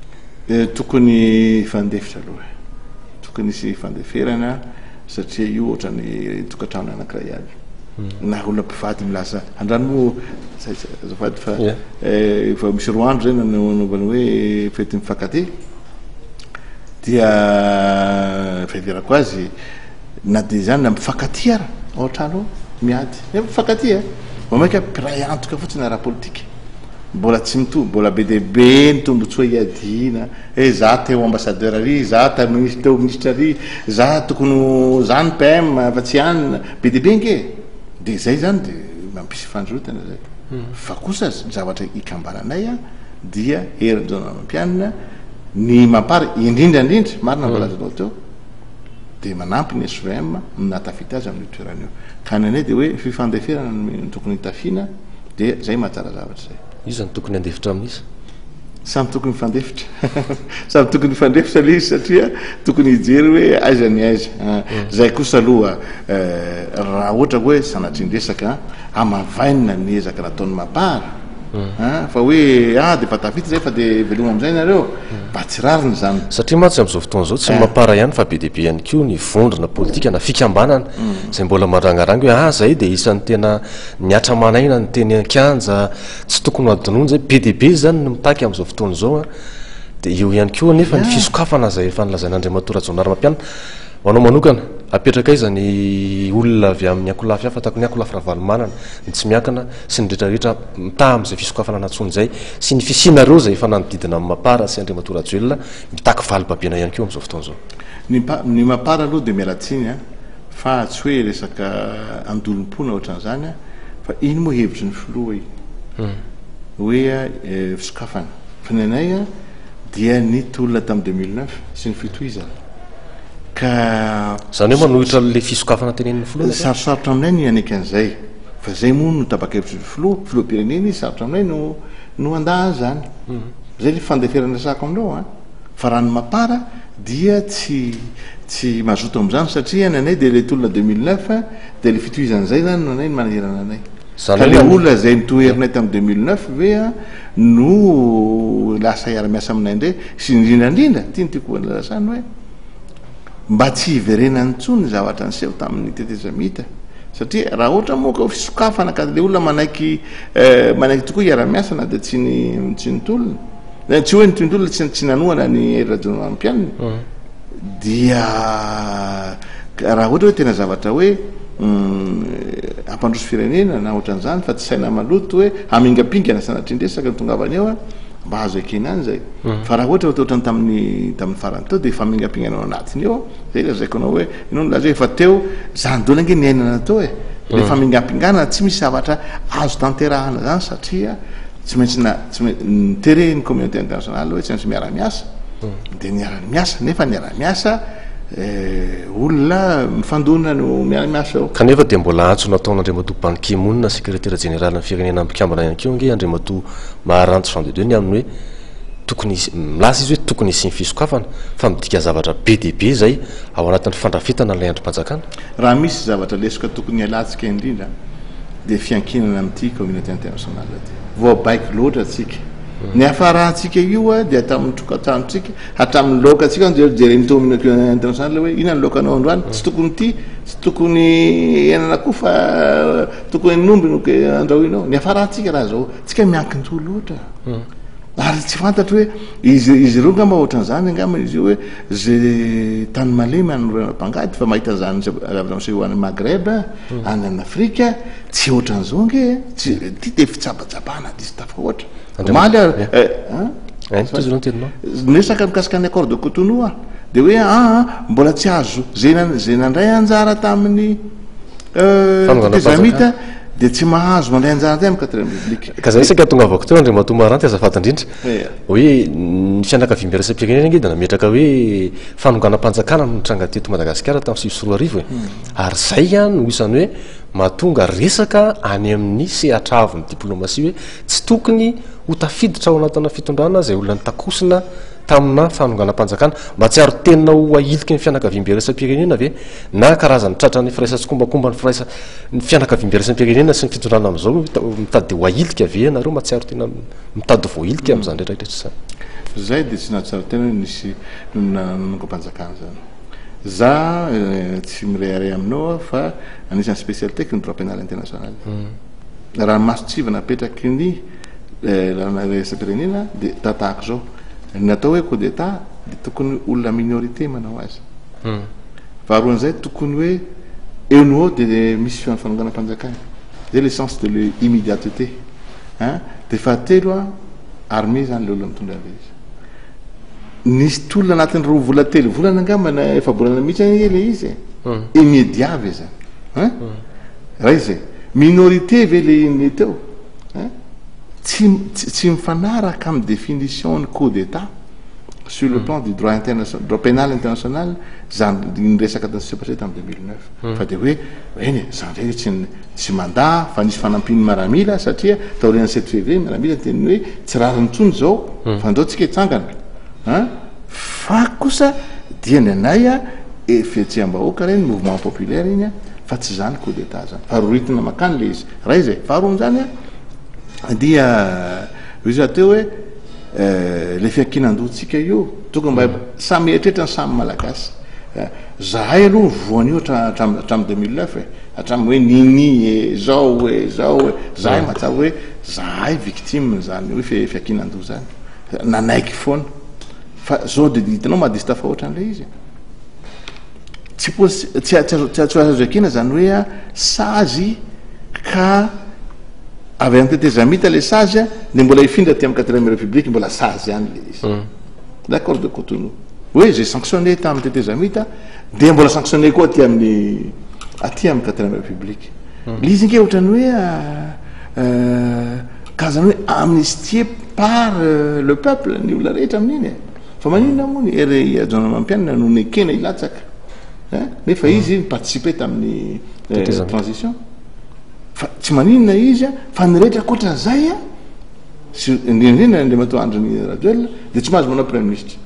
Tokony hifandefitra aloha e. Tokony hisy fandeferana satria io ohatran'ny tokantrano anankiray ihany. Na olona mpivady milaza andrano moa azafady fa efa misy roa andro zay nanaovana hoe fety mifankatia dia fiheverako azy na dia izany na mifankatia ara ao an-trano ao miady nefa mifankatia vao mainka mpiray antoka fotsiny ara-politika. Mbola tsy mitovy, mbola be dia be ny tombotsoa iadiana, hoe za te ho ambassadeur ary, za te te ho ministre ary, za tokony ho za ny PM fa tsy anona, be dia be ange e! Dia izay izany dia mampisy fandrotana izay. Fa kosa ny zavatra ikambananay an, dia Hery Rajaonarimampianina, ny Mapar indrindra indrindra, marina ny voalazanao teo, dia manampy ny SVM nahatafita azy amin'io toerana io. Ka ny anay dia hoe fifandeferana no tokony hitafiana, Dia zay mahatsara zavatra zay. Iza no tokony handefitra amin'iza? Samy tokony hifandefitra. Samy tokony hifandefitra ilay izy satria tokony hijery hoe aiza ny aiza. Zay kosa aloha raha ohatra hoe sanatria ny resaka hamavainina ny ezaka nataon'ny Mapar fa hoe ah dia efa tafita izay fa dia veloma amin'izay nareo. Mba tsy rariny izany. Satria mantsy amin'izao fotoana izao tsy ny Mapar ihany fa be dia be ihany koa ny vondrona politika na fikambanana izay mbola mandrangaranga hoe ah zay dia isan'ny tena Nihatra aman'aina ny teny an-kianja, tsy tokony ho adinoina izay, be dia be izany ny mitaky amin'izao fotoana izao an, dia eo ihany koa anefa ny fisokafana izay efa nolazain'Andriamatoa Rajaonarimampianina. Ho anao manokana, apetraka aiza ny olona avy amin'ny ankolafy hafa tahaka ny ankolafy Ravalomanana, ny tsy miankina sy ny rehetra rehetra mitaha amin'izay fisokafana nantsoina izay sy ny fisianareo izay efa nanodidina amin'ny Mapar sy Andriamatoa Rajoelina mitaky valibabena ihany koa amin'izao fotoana izao. Ny Mapar aloha dia miala tsiny an, Fa tsy hoe resaka andolom-po na ohatran'izany an, fa iny moa hevitry ny filoha iny hoe fisokafana. Fa ny anay an dia ny tolona tamin'ny 2009 sy ny fitohizana. Ka. Izany hoe manohitra an'ilay fisokafana tenenin'ny filoha nareo? Sarosarotra aminay ny hanaiky an'izay. Fa izay moa no tapa-kevitry ny filoha, filoham-pirenena izy, sarotra aminay no no handà an'izany. Izay ilay fandeferana resahako aminao an. Fa raha ny mapar dia tsy tsy mazoto amin'izany satria ny anay dia ilay tolona 2009 dia ilay fitohizan'izay izany no anay no manahirana anay. Ka ilay olona izay notoherinay tamin'ny 2009 ve an no lasa hiara-miasa aminay indray sy indrindra indrindra, ity no tiako resahana hoe mba tsy hiverenany intsony ny zavatra niseho tamin'ny tetezamita satria raha ohatra moa ka fisokafana ka le olona manaiky eh, manaiky tokoa hiara-miasa na dia tsy ny tsy ny tolona eh, tsy hoe ny tolona tsy tsy nanohana ny Hery Rajaonarimampianina mm. dia raha ohatra hoe tena zavatra hoe mm, hampandroso firenena na ohatran'izany fa tsy saina maloto hoe hamingampingana sanatria ndresaka ny tongavana eo a mba azo ekena any zay mhm. fa raha ohatra ohatrany tamin'ny tamin'ny farany teo dia famingampingana ao anatiny eo zay lazaiko anao hoe inao nilaza hoe efa teo zany daholo ange niainana teo e le mhm. famingampingana tsy misy zavatra azo tanterahana zany satria tsy maintsy na tsy maintsy niteren'ny communauté internationale hoe tsy maintsy miara-miasa mhm. dia niara-miasa nefa niara-miasa eh, olona mifandona no miara-miasa eo kanefa dia mbola antso nataon'Andriamatoa Ban Ki-moon sekretera jeneralin'ny firenena mpikambana ihany koa ange Andriamatoa Maharanty Jean de Dieu ny amin'ny hoe tokony hisy, milaza izy hoe tokony hisian'ny fisokafana, fa midika zavatra be dia be izay ao anatin'ny fandrafetana an'ilay andrim-panjakana. Raha misy zavatra lesoka tokony hialantsika indrindra dia fiankinana amin'ity communauté internationale ity. Voabaiko loatra tsika. Ny hafarantsika io dia hatramin'ny tokantranontsika, hatramin'ny laokantsika, jeren'ny communauté internationale hoe inona ny laokanao androany, tsy tokony ity, tsy tokony henan'akoho fa tokony hen'omby no andrahoinao. Ny hafarantsika raha zao. Tsika miankin-doha loatra. Ary tsy fantatro hoe izy izy ireo angamba ohatran'izany angamba izy io hoe ze tany malemy anorenana mpangady fa mahita an'izany zavatra miseho any Maghreb, any any Afrika, tsy ohatran'izao ange e. Tsy ity dia fitsabatsabana diso tafahoatra. Omaly aho eh, an? Ein, tohizo aloha ny teninao. Niresaka mikasika ny accord de Cotonou aho. Dia hoe aa mbola tsy azo ze ze nandray anjara tamin'ny tetezamita dia tsy mahazo mandray anjara indray amin'ny quatrième république. Ka zay saika tongavako teo Andriamatoa Maranty azafady indrindra hoe ny fianakaviambe iraisam-pirenena ange dia nametraka hoe fanonganam-panjakana no nitranga teto Madagasikara tamin'ny 2009 e. Ary zay no isan'ny hoe mahatonga resaka any amin'ny sehatra avon'ny diplomasia hoe tsy tokony ho tafiditra ao anatina fitondrana izay olona nitakosina tamina fanonganam-panjakana. Mahatsiaro tena ho ahiliky ny fianakaviambe iraisam-pirenena ve na karazany tratran'ny firaisan-tsikombakomba ny firaisa ny fianakaviambe iraisam-pirenena sy ny fitondrana amin'izao mitady ho ahilika ve ianareo mahatsiaro tena mitady ho voahilika amin'izany rehetra rehetra izany? Zay dia tsy nahatsiaro tena hoe nisy nanongam-panjakana izany. Za tsy mirehareha aminao aho fa anisan'ny spécialité-ko ny droit pénal international. Raha ny mason-tsivana apetraky ny lalàna iraisam-pirenena dia tahaka izao. Ny atao hoe coup d'état dia tokony olona minorité manao azy. Faharoan'izay tokony hoe eo no eo dia misy fanonganam-panjakana. Zay le sens de le immédiateté. Hein? Dia fahatelo an, armée zany le olona mitondra an'ilay izy. Nisy tolona anatin'ny roa volana telo volana angamba na efa-bolana mihitsy anie ilay izy e. Immédiat ve zany? Hein? Raha izay. Minorité ve le iny teo? Hein? Tsy tsy mifanaraka amin'ny définition ny coup d'état sur le plan du droit international, droit pénal international zany ny resaka s'est passé tamin'ny 2009. Fa dia hoe eny e, zany ndray tsy tsy mandà fa nisy fanampian'ny maramila satria taorian'ny 7 février ny maramila niteny hoe tsy rariny intsony izao fa andao tsika hitsangana. Hein? Fa kosa dia ny anay a e fihetseham-bahoaka ireny, mouvement populaire iny a, fa tsy izany coup d'état zany. Fa roritina makany le izy. Ray izay. Faharoan'izany a dia hoy izy rahateo hoe le fiankinan-dohantsika io tokony mba samy mieritreritra ny samy malagasy. Zahay aloha voan'io hatramin'ny 2009 e, hatramin'ny hoe nini e, zao e, zao e, zahay mahatsiaro hoe zahay victime zany hoe fiankinan-doha zany, nanaiky foana. Fa zao de hitanao mahadiso tafahoatra an'ilay izy e. Tsy possi-, tsy tsy azo ekena zany hoe sazy ka avy amin'ny tetezamita le sazy a, de mbola hifindra aty amin'ny quatrième république mbola sazy ihany le izy. L'accord de Cotonou. Hoe zay sanctionné tamin'ny tetezamita dia mbola sanctionné koa aty amin'ny aty amin'ny quatrième république. Le izy ange ohatran'ny hoe karazany hoe amnistie par le peuple ny olona rehetra amin'iny e. Fa maninona moa ny Hery Rajaonarimampianina no nekena hilatsaka? Hein? Nefa izy ni-participer tamin'ny transition. Fa tsy maninona izy fa ny rehetra ankoatran'izay a, sy indrindra indrindra Andriamatoa Andry Rajoelina dia tsy mahazo manao premier ministre.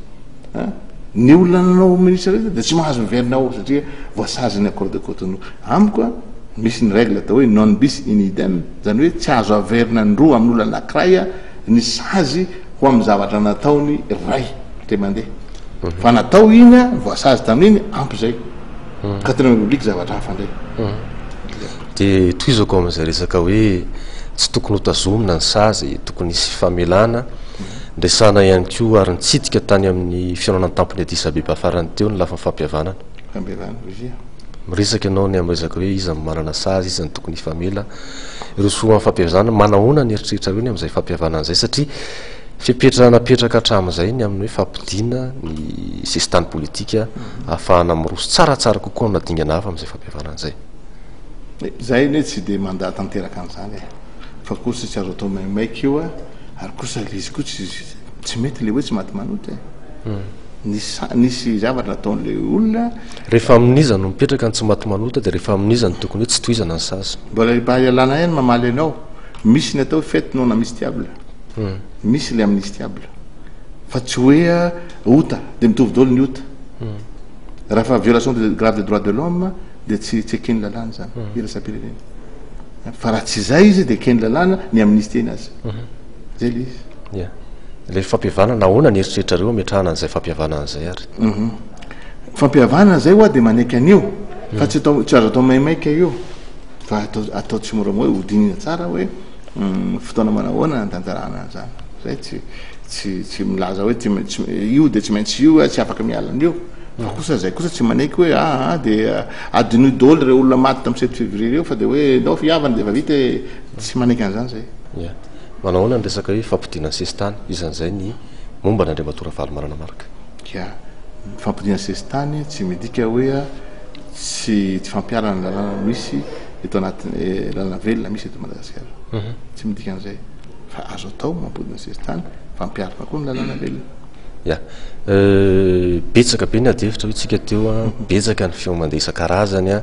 Hein? Ny olona nanao ministre rehetra dia tsy mahazo miverina ao satria voasazin'ny accord de Cotonou. Amiko a, misy ny règle atao hoe non bis in idem, izany hoe tsy azo averina indroa amin'olona anankiray ny sazy ho amin'ny zavatra nataony iray indray mandeha. Fa natao iny a, voasazy tamin'iny, ampy izay. Quatrième République zavatra hafa indray. Dia tohizako amin'izay resaka hoe tsy tokony hotazomina ny sazy, tokony hisy famelana. Niresahana ihany koa ary nitsidika tany amin'ny fihaonana an-tampon'i Addis Abeba farany teo ny lafiny fampihavanana. Fampihavanana, oui. Miresaka ianao ny amin'ny resaka hoe iza no manana sazy, iza no tokony hifamela. Ireo soa amin'ny fampihavanana, manahoana ny eritreritrareo ny amin'izay fampihavanana izay satria fepetra napetraka hatramin'izay ny amin'ny hoe fampodiana ny sesitany politika ahafahana miroso tsaratsara kokoa amina dingana hafa amin'izay fampihavanana izay. Izahay anie tsy dia mandà tanteraka an'izany e! Fa kosa tsy azo atao maimaika io a! Ary kosa ilay izy koa tsy tsy mety ilay hoe tsy maty manota e! Nisy nisy zavatra nataon'ilay olona. Rehefa amin'iza no mipetraka ny tsy maty manota dia rehefa amin'iza no tokony hoe tsy tohizana ny sazy. Mbola mba ialana ihany mamaly anao, misy ny atao hoe fête non amnistiable, misy ilay amnistiable fa tsy hoe ota dia mitovy daholo ny ota. Raha fa violation de grave des droits de l'homme dia tsy tsy eken'ny lalàna izany iraisam-pirenena. Fa raha tsy izay izy dia eken'ny lalàna ny amnistie-ny azy. Zay ilay izy. Ya. Ilay fampihavanana, ahoana ny eritreritrareo hametrahana an'izay fampihavanana izay ary? Fampihavanana izay ho'a dia manaiky an'io fa tsy atao tsy azo atao maimaika io fa atao atao tsimoramora hoe hodinihina tsara hoe fotoana manahoana hanatanterahana an'izany. Zay tsy tsy tsy milaza hoe tsy maintsy io dia tsy maintsy io tsy afaka miala an'io fa kosa zay kosa tsy manaiky hoe aa dia adinoy daholo ireo olona maty tamin'ny sept février ireo fa dia hoe ndao fihavana dia efa vita e, tsy manaiky an'izany zay. Ya. Manao ahoana ny resaka hoe fampodiana ny sesitany, isan'izay ny momba an'Andriamatoa Ravalomanana Marc? Ya. Ny fampodiana sesitany tsy midika hoe tsy tsy fampiharana ny lalàna misy eto anatin'ny lalàna velona misy eto Madagasikara. Tsy midika an'izay. Fa azo atao mampody ny sesitany fa ampiharina koa ny lalàna velona. Ya. Betsaka be ny adihevitra hoy tsika teo an, betsaka ny feo mandeha isan-karazany an,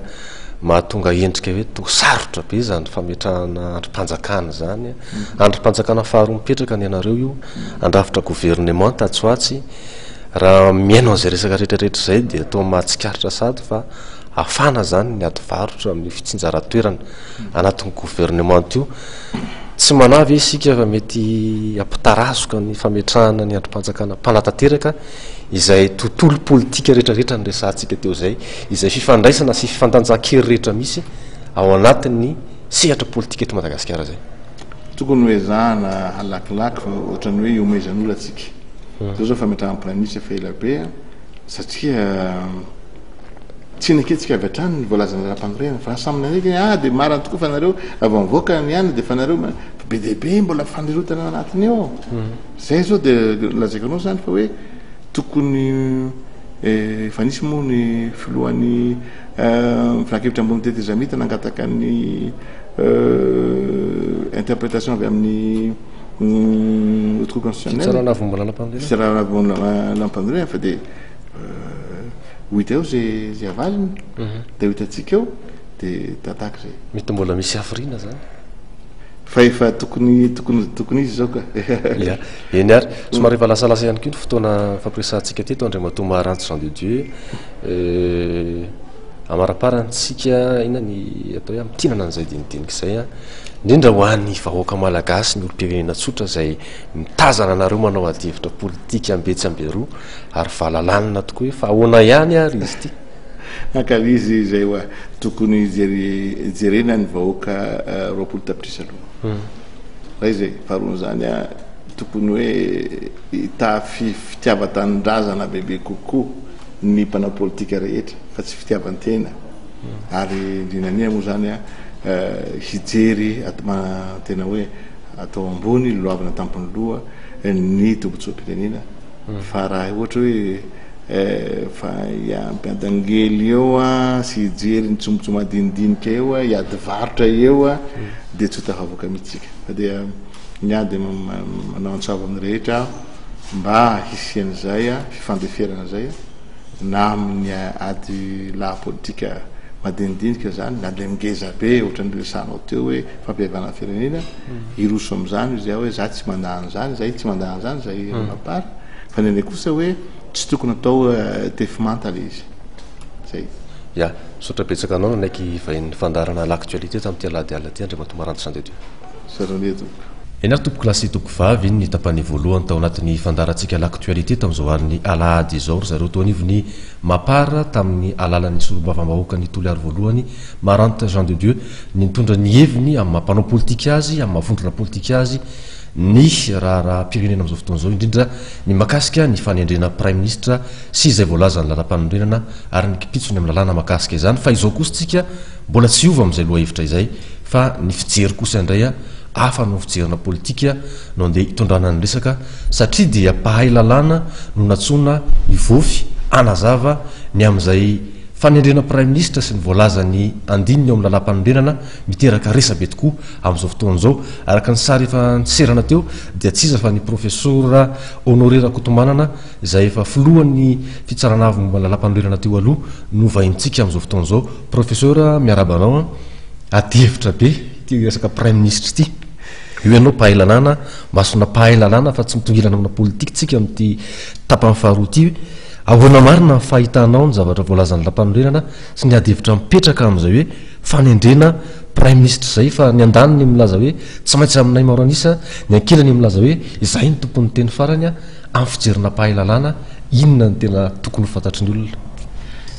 mahatonga endrika hoe toa sarotra be izany fametrahana andrim-panjakana izany. Andrim-panjakana faharoa mipetraka ny anareo io, handrafitra governemanta atsy ho atsy. Raha mihaino an'izay resaka rehetra rehetra izay dia toa mahatsikaritra sady fa hafana izany ny ady varotra amin'ny fitsinjaran-toerana anatin'ny governemanta io. Tsy manahy ve isika fa mety hampitarazoka ny fametrahana ny andrim-panjakana mpanatanteraka izay tontolo politika rehetrarehetra niresahantsika teo izay, izay fifandraisana sy fifandanjan-kery rehetra misy ao anatin'ny sehatra politika eto Madagasikara izay? Tokony ho ezahana halakilaky fa ohatran'ny hoe ihomehezan'olona tsika. Zao zao fametrahana praiminisitra efa ela be satria Tsy neketsika avy hatrany ny voalazan'ny lalam-panorenana fa samy nanaiky hoe ah dia marina tokoa fa nareo raha vao mivoaka ny any dia efa nareo fa be dia be mbola fanirotana ao anatiny ao. Zay zao dia lazaiko anao zany fa hoe tokony efa nisy moa ny filohan'ny filankevitra ambony tetezamita nangataka ny interprétation avy amin'ny haute cour constitutionnelle. Fitsarana avon'ny lalam-panorenana. Fitsarana avon'ny lalam-panorenana fa dia Ho hita eo ze ze avaliny de ho hitantsika eo de tataka zay. Mety mbola misy hafiriana zany. Fa efa tokony tokony tokony izy zao ka. Ya, eny ary. Somary efa lasalasa ihany koa ny fotoana nifampiresahantsika teto Andriamatoa Maharantsy Jean de Dieu. Amaraparany tsika inona ny atao hoe amintinana an'izay dinidinika izay an. Indrindra ho an'ny vahoaka malagasy, ny olom-pirenena tsotra izay mitazana anareo manao adihevitra politika ambetsy amberoa. Ary valalanina tokoa hoe fa ahoana ihany ary izy ity? Ankalizy izay hoa tokony jerena ny vahoaka 20 tapitrisa aloha. Ray izay, faharoan'izany tokony hoe hitafy fitiavan-tanindrazana bebe kokoa ny mpanao politika rehetra fa tsy fitiavan-tena. Ary indrindra indrindra moa izany hijery tena hoe atao ambony, lolohavina tampon'ny loha ny tombotsoam-pirenena. Fa raha ohatra hoe fa hiampiadangely eo sy hijery ny tsombotso madinidinika eo, hiady varotra eo dia tsy ho tafavoaka mihitsy isika. Fa dia ny ahy dia manao antso avo amin'ny rehetra aho mba hisian'izay fifandeferana izay. na amin'ny ady lahy politika madinidinika zany, na le ngeza be ohatran'ny resahanao teo hoe fampihavanana firenena, hiroso amin'izany izy aho hoe za tsy mandà an'izany, zay tsy mandà an'izany zay Mapar, fa ny anay kosa hoe tsy tokony atao tefy manta le izy. Zay. Ya, misaotra betsaka anao nanaiky vahinin'ny fandaharana L'actualité tamin'ity alahady alina ity Andriamatoa Maranto Jean de Dieu. Misaotra indrindra tompoko. Eny ary tompoko lahy sy tompoko vavy, iny ny tapany voalohany tao anatin'ny fandaharantsika L'actualité tamin'izao alin'ny alahady izao ry zareo teo anivon'ny Mapar tamin'ny alalan'ny solombavambahoakan'i Toliary voalohany Maranto Jean de Dieu ny nitondra ny heviny amin'ny maha mpanao politika azy, amin'ny maha vondrona politika azy ny raharaham-pirenena amin'izao fotoana izao indrindra ny mahakasika ny fanendrena praiminisitra sy izay voalazan'ny lalampanorenana ary ny kipitsony amin'ny lalàna mahakasika izany fa izao kosa tsika mbola tsy hiova amin'izay lohahevitra izay fa ny fijery kosa indray hafa noho ny fijerina politika no andeha hitondrana ny resaka satria dia mpahay lalàna no nantsoina hivoafy hanazava ny amin'izay fanendrena praiminisitra sy ny voalazan'ny andininy ao amin'ny lalampanorenana miteraka resabe tokoa amin'izao fotoana izao. Araka ny sary efa niserana teo dia tsy iza fa ny profesora Honoré Rakotomanana izay efa filohan'ny fitsarana avo momba ny lalampanorenana teo aloha no vahintsika amin'izao fotoana izao. Professeur, miarahaba anao an. Adihevitra be ity resaka praiminisitra ity. Io ianao mpahay lalàna, masona mpahay lalàna fa tsy mitongilana amina politika tsika amin'ity tapany faharoa ity. Ahoana marina ny fahitanao ny zavatra voalazan'ny lalampanorenana sy ny adihevitra mipetraka amin'izay hoe fanendrena praiminisitra izay fa ny andaniny milaza hoe tsy maintsy aminay maro an'isa, ny ankilany milaza hoe izahay no tompon'ny teny farany Amin'ny fijerina mpahay lalàna, inona no tena tokony ho fantatry ny olona?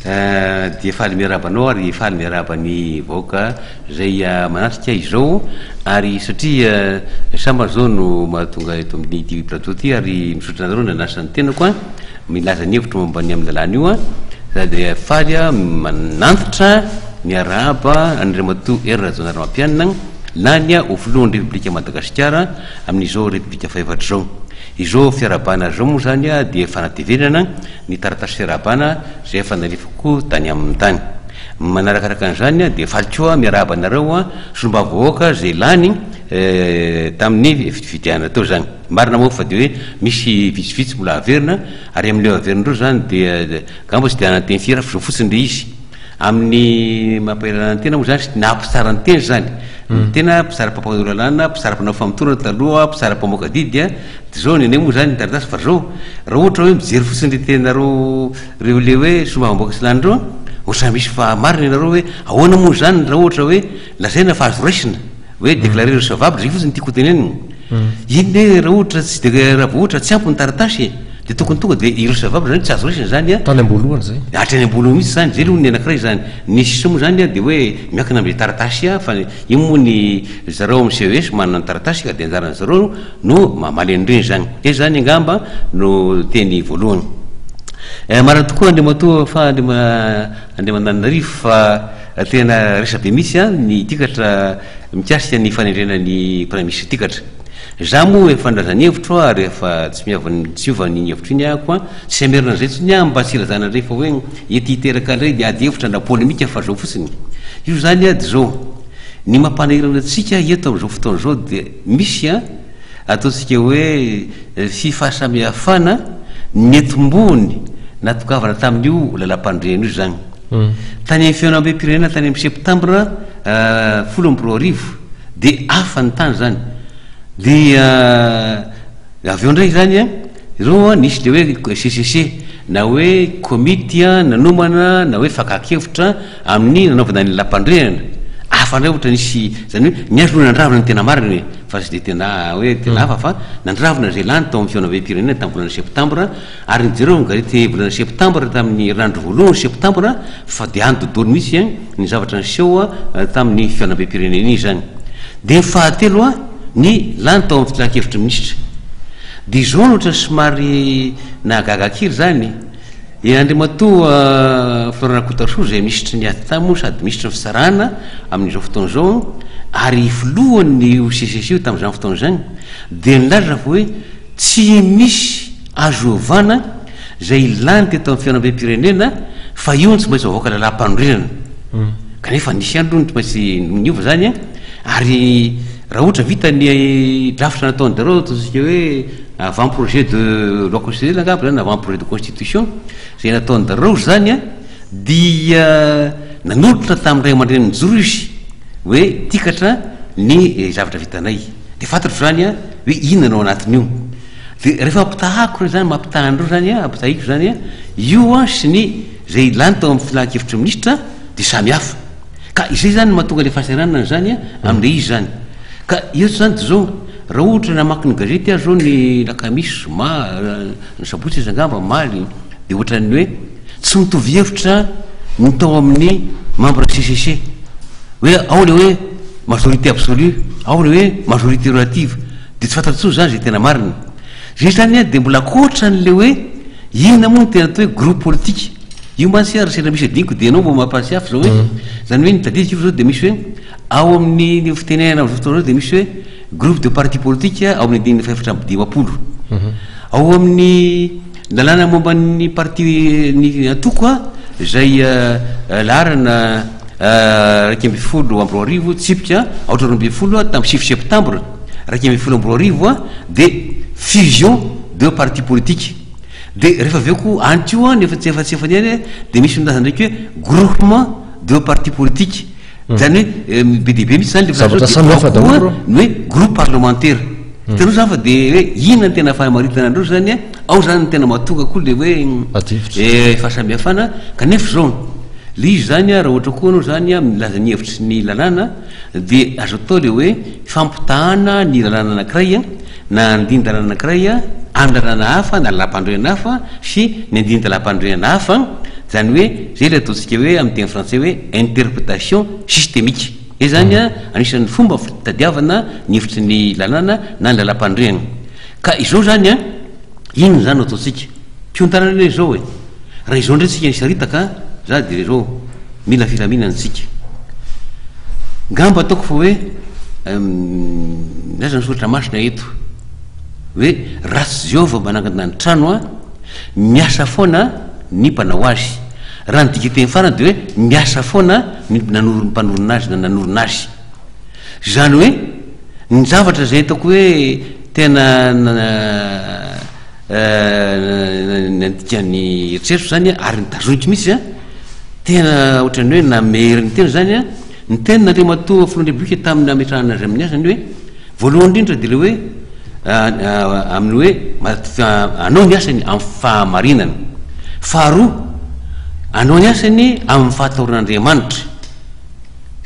Dia faly miarahaba anao ary faly miarahaba ny vahoaka izay manatrika izao ary satria sambany izao no mahatonga eto amin'ity plateau ity ary misaotra anareo nanasa ny tenako an, milaza ny hevitro momba ny amin'ny lalàna io an, dia faly aho manantitra miarahaba an'Andriamatoa Hery Rajaonarimampianina lany ho filohan'ny Repoblika Madagasikara amin'izao Repoblika fahefatra izao. Izao fiarahabana izao moa izany dia fanatevenana ny taratasy fiarahabana izay efa nalefako tany aminy tany. Manarakaraka an'izany dia faly koa miarahaba anareo solombavambahoaka izay lany tamin'ny fifidianana teo izany. Marina moa fa dia hoe misy vitsivitsy mbola haverina ary amin'ireo haverina ireo izany dia angamba tsy dia hananteny firy fa izao fotsiny ilay izy. Amin'ny maha-mpahay lalàna ny tena moa izany sy ny haha-mpitsara ny tena izany, ny tena mpitsara mpampanoa lalàna, mpitsara mpanao famotorana taloha, mpitsara mpamoaka didy dia izao ny anay moa izany ny taratasy fa izao raha ohatra hoe mijery fotsiny ry tenareo ireo le hoe solombavambahoaka sy lany ireo ohatrany misy fahamarina ianareo hoe ahoana moa izany raha ohatra hoe lazaina fa azo raisina hoe déclarer recevable zay fotsiny tiako hotenenina. Inona hoe raha ohatra tsy de raha vao ohatra tsy ampy ny taratasy e, de tokony tonga de irrecevable zany tsy azo raisina zany an. Tany am-boalohany zay. Hatrany am-boalohany mihitsy zany, zay aloha ny anankiray zany. Ny sisa moa zany an de hoe miankina am'zay taratasy an, fa io moa ny zareo amin'ny CES manana ny taratasy ka de anjaran'ny zareo no mamaly an'ireny zany. Zay zany angamba no teny voalohany. Marina tokoa Andriamatoa fa Andriamananarivo fa Tena resabe mihitsy an ny tikatra mikasika ny fanendrena ny praiminisitra tikatra. Za moa efa nilaza ny hevitro ary efa tsy miova tsy hiova an'iny hevitro iny ahako an, tsy hamerina an'izay intsony aho mba tsy hilazana indray fa hoe ety hiteraka indray ny ady hevitra na polemika fa zao fotsiny. Io zany an dia zao, ny mampanahirana antsika eto amin'izao fotoana izao dia misy an ataontsika hoe fifahasamihafana nentim-bohony nahatongavana tamin'io lalampanorenana io izany. Tany amin'ny fihaonambem-pirenena tany amin'ny septambra 2010 dia hafa ny tany izany. Dia avy eo indray izany an, ireo an nisy ilay hoe CCC na hoe komity nanomana na hoe fakan-kevitra amin'ny nanaovana ny lalampanorenana. Hafa indray ohatra nisy, izany hoe ny azy aloha nandravona ny tena marina e, fa tsy dia tena hoe tena hafa fa nandravona izay lany tao amin'ny fihaonambem-pirenena tamin'ny volana septambra Ary nijereo ny gazety volana septambra tamin'ny herinandro voalohany septambra fa dia any dodolo mihitsy ny zavatra niseho tamin'ny fihaonambem-pirenena iny izany. Dia ny fahatelo ny lany tao amin'ny filankevitry ny minisitra. Dia izao no ohatran'ny somary nahagaga kely izany, i Andriamatoa Florent Rakotoarisoa izay minisitry ny ati-tany moa sady minisitry ny fitsarana amin'izao fotoana izao ary filohan'io CCC io tamin'izany fotoana izany dia nilaza fa hoe Tsy misy azo ovana izay lany teto amin'ny fihaonambem-pirenena fa io no tsy maintsy avoaka lalàm-panorenana. Kanefa nisy ihany aloha ny tsy maintsy niova izany an, ary Raha ohatra vita ny drafitra nataon-dRareo ataontsika hoe avant projet de loi constitutionnelle angamba zany na avant projet de constitution izay nataon-dRareo izany an, dia nanolotra tamin'ny ray aman-dreny nijoro izy hoe tikatra ny zavatra vitanay. Dia fantatro izany an hoe inona no ao anatin'io. Dia rehefa ampitahako ireo izany, mampitaha an'ireo izany an, ampitahiko izany an, io an sy ny izay lany tao amin'ny filan-kevitry ny minisitra dia samy hafa. Ka izay izany no mahatonga ilay fahasahiranana izany amin'ilay izy izany. Ka eto izany dia izao, raha ohatra namaky ny gazety aho izao ny lakamisy, zoma, ny sabotsy izy angamba, omaly, dia ohatran'ny hoe tsy mitovy hevitra ny tao amin'ny membre CCC. Hoe ao ilay hoe majorité absolue, ao ilay hoe majorité relative. Dia tsy fantatro intsony izany izay tena marina. Izay izany dia mbola ankoatran'ilay hoe inona moa no tena atao hoe groupe politique. Io mantsy ary sendra misy adinoko dia ianao vao mampahatsiahy fa zao hoe zany hoe ny tadidiko io zao dia misy hoe ao amin'ny ny fitenenana amin'izao fotoana izao dia misy hoe groupe de parti politique ao amin'ny andininy faha-54. Ao amin'ny lalàna momba ny parti ny antoko izay laharana 2011 tsipika aotra 12 tamin'ny sivy septambra 2011 dia fusion de parti politique. Dia rehefa avy eo koa any koa ny efa tsy efa tsy efa ny any dia misy milaza ndraiky hoe groupement de parti politique. Zany hoe be dia be mihitsy zany le Zavatra samy hafa daholo reo. Ny hoe groupe parlementaire. Hitanao zany fa dia hoe inona no tena fahamaritana andreo zany an, ao zany no tena mahatonga koa le hoe Adihevitra. fahasamihafana, kanefa izao le izy zany an raha ohatra koa anao zany an milaza ny hevitry ny lalàna dia azo atao le hoe fampitahana ny lalàna anankiray an, na andinin-dalàna anankiray amin'ny lalàna hafa na lalàm-panorenana hafa sy ny andinin-dalàm-panorenana hafa, izany hoe izay ilay ataontsika hoe amin'ny teny frantsay hoe interprétation systémique. Izay izany anisan'ny fomba fitadiavana ny hevitry ny lalàna na ny lalàm-panorenana. Ka izao izany an, inona izany no ataontsika? Mpiontana anie izao e! Raha izao indray tsika hisaritaka, za dia izao, mila filaminana tsika. Ngamba ataoko fa hoe milaza ny soratra masina eto hoe raha tsy Jehovah manangana ny trano an, miasa foana ny mpanao azy. Raha ny dikateny farany dia hoe miasa foana ny nanorina mpanorina azy na nanorina azy. Izany hoe ny zavatra izay ataoko hoe tena Nandika ny eritreritro izany ary notazoniko mihitsy an, tena ohatran'ny hoe namery ny tena izany an, ny tenin'Andriamatoa Filohan'ny Repoblika tamin'ny nametrahana azy amin'ny asany hoe, voalohany indrindra dia ilay hoe amin'ny hoe hanao ny asany amin'ny fahamarinana, faharoa hanao ny asany amin'ny fahatahoran'Andriamanitra,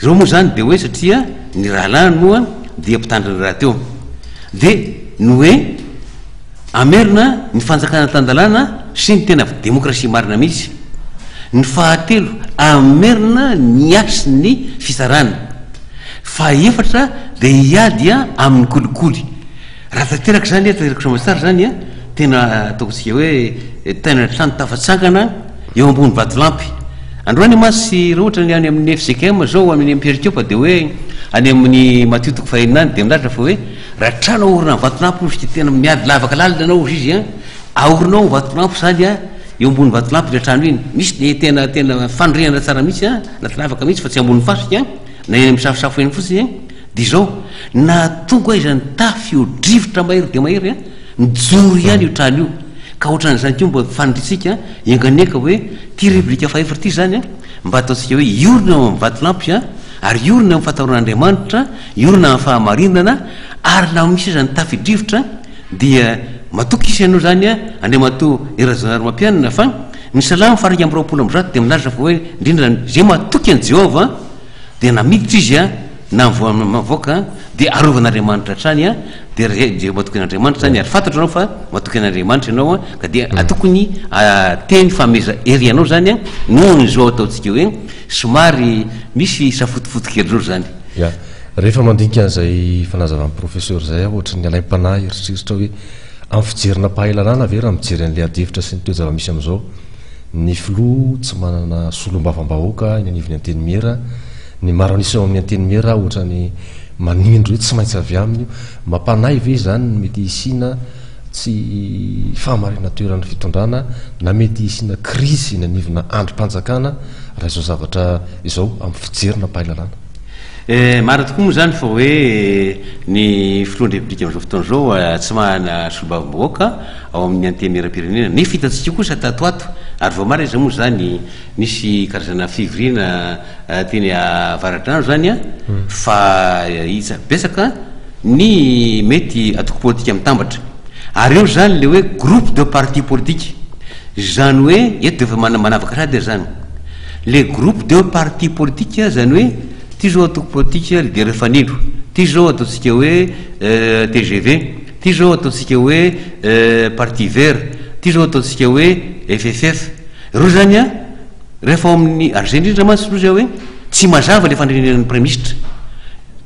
ireo moa izany dia hoe satria ny rahalahiny moa dia mpitandrina rahateo, dia ny hoe. Hamerina ny fanjakana tan-dalàna sy ny tena demokrasia marina mihitsy. Ny fahatelo, hamerina ny hasin'ny fitsarana. Fahaefatra dia hiady amin'ny kolikoly. Raha tanteraka izany, tanteraka soamantsara izany, tena ataontsika hoe tena trano tafatsangana eo ambony vatolampy. Androany mantsy raha ohatra ny any amin'ny fjkm izao, any amin'ny Perikopa dia hoe any amin'ny Matio toko fahenina any dia milaza fa hoe Raha trano aorina amin'ny vatolampy hozy dia tena miady lavaka lalina ianao hozy izy an, aorinao amin'ny vatolampy izany an, eo ambony vatolampy ilay trano iny, misy dia tena tena fanorenana tsara mihitsy an, anaty lavaka mihitsy fa tsy ambony fasika an, na eny amin'ny safosafo eny fotsiny an, dia izao, na tonga aiza ny tafio-drivotra mahery dia mahery an, mijoro ihany io trano io, ka ohatran'izany koa mba faniriantsika, enga anie ka hoe ity repoblika fahefatra ity izany an, mba ataontsika hoe hiorina eo amin'ny vatolampy an, ary hiorina eo amin'ny fatahoran'Andriamanitra, Hiorina amin'ny fahamarinana ary na misy aza ny tafio-drivotra dia matoky isa ianao izany Andriamatoa Hery Rajaonarimampianina fa ny Salamo faha 121 dia milaza fa hoe indrindra izay matoky an'i Jehovah dia na miditra izy na mivoaka dia arovan'Andriamanitra hatrany dia izay matoky an'Andriamanitra izany ary fantatro ianao fa matoky an'Andriamanitra ianao ka dia tokony teny fahameza hery anao izany noho ny izao ataontsika hoe somary misy safotofoto kely izao izany. Ya. Rehefa mandinika an'izay fanazavan'ny Professeur izay aho ohatran'ny alaim-panahy hieritreritra hoe amin'ny fijerina mpahay lalàna ve raha mijery an'ilay adihevitra sy ny toe-javamisy amin'izao ny filoha tsy manana solombavambahoaka eny anivon'ny antenimiera, ny maro an'isa eo amin'ny antenimiera ohatran'ny manindry hoe tsy maintsy avy aminy io. Mampanahy ve izany ny mety hisiana tsy fahamarinan-toeran'ny fitondrana na mety hisiana krizy eny anivona andrim-panjakana raha izao zavatra izao amin'ny fijerina mpahay lalàna? Marina tokoa moa izany fa hoe ny filohan'ny Repoblika amin'izao fotoana izao tsy manana solombavambahoaka ao amin'ny Antenimierampirenena. Nefa hitantsika kosa tato ho ato, ary vao marina izao moa izany nisy karazana fivoriana teny Avaradrano izany fa hita betsaka ny mety antoko politika mitambatra. Ary eo izany ilay hoe groupe de partis politiques. Izany hoe eto dia efa manavaka sahady ary izany. Le groupe de parti politique zany hoe ty zao antoko politika leader fanilo, ty zao ataontsika hoe tgv, ty zao ataontsika hoe parti vert, ty zao ataontsika hoe FFF. Ireo zany an, rehefa ao amin'ny, ary zay indrindra mantsy aloha zay hoe tsy mazava le fandrindrana ny praiministra.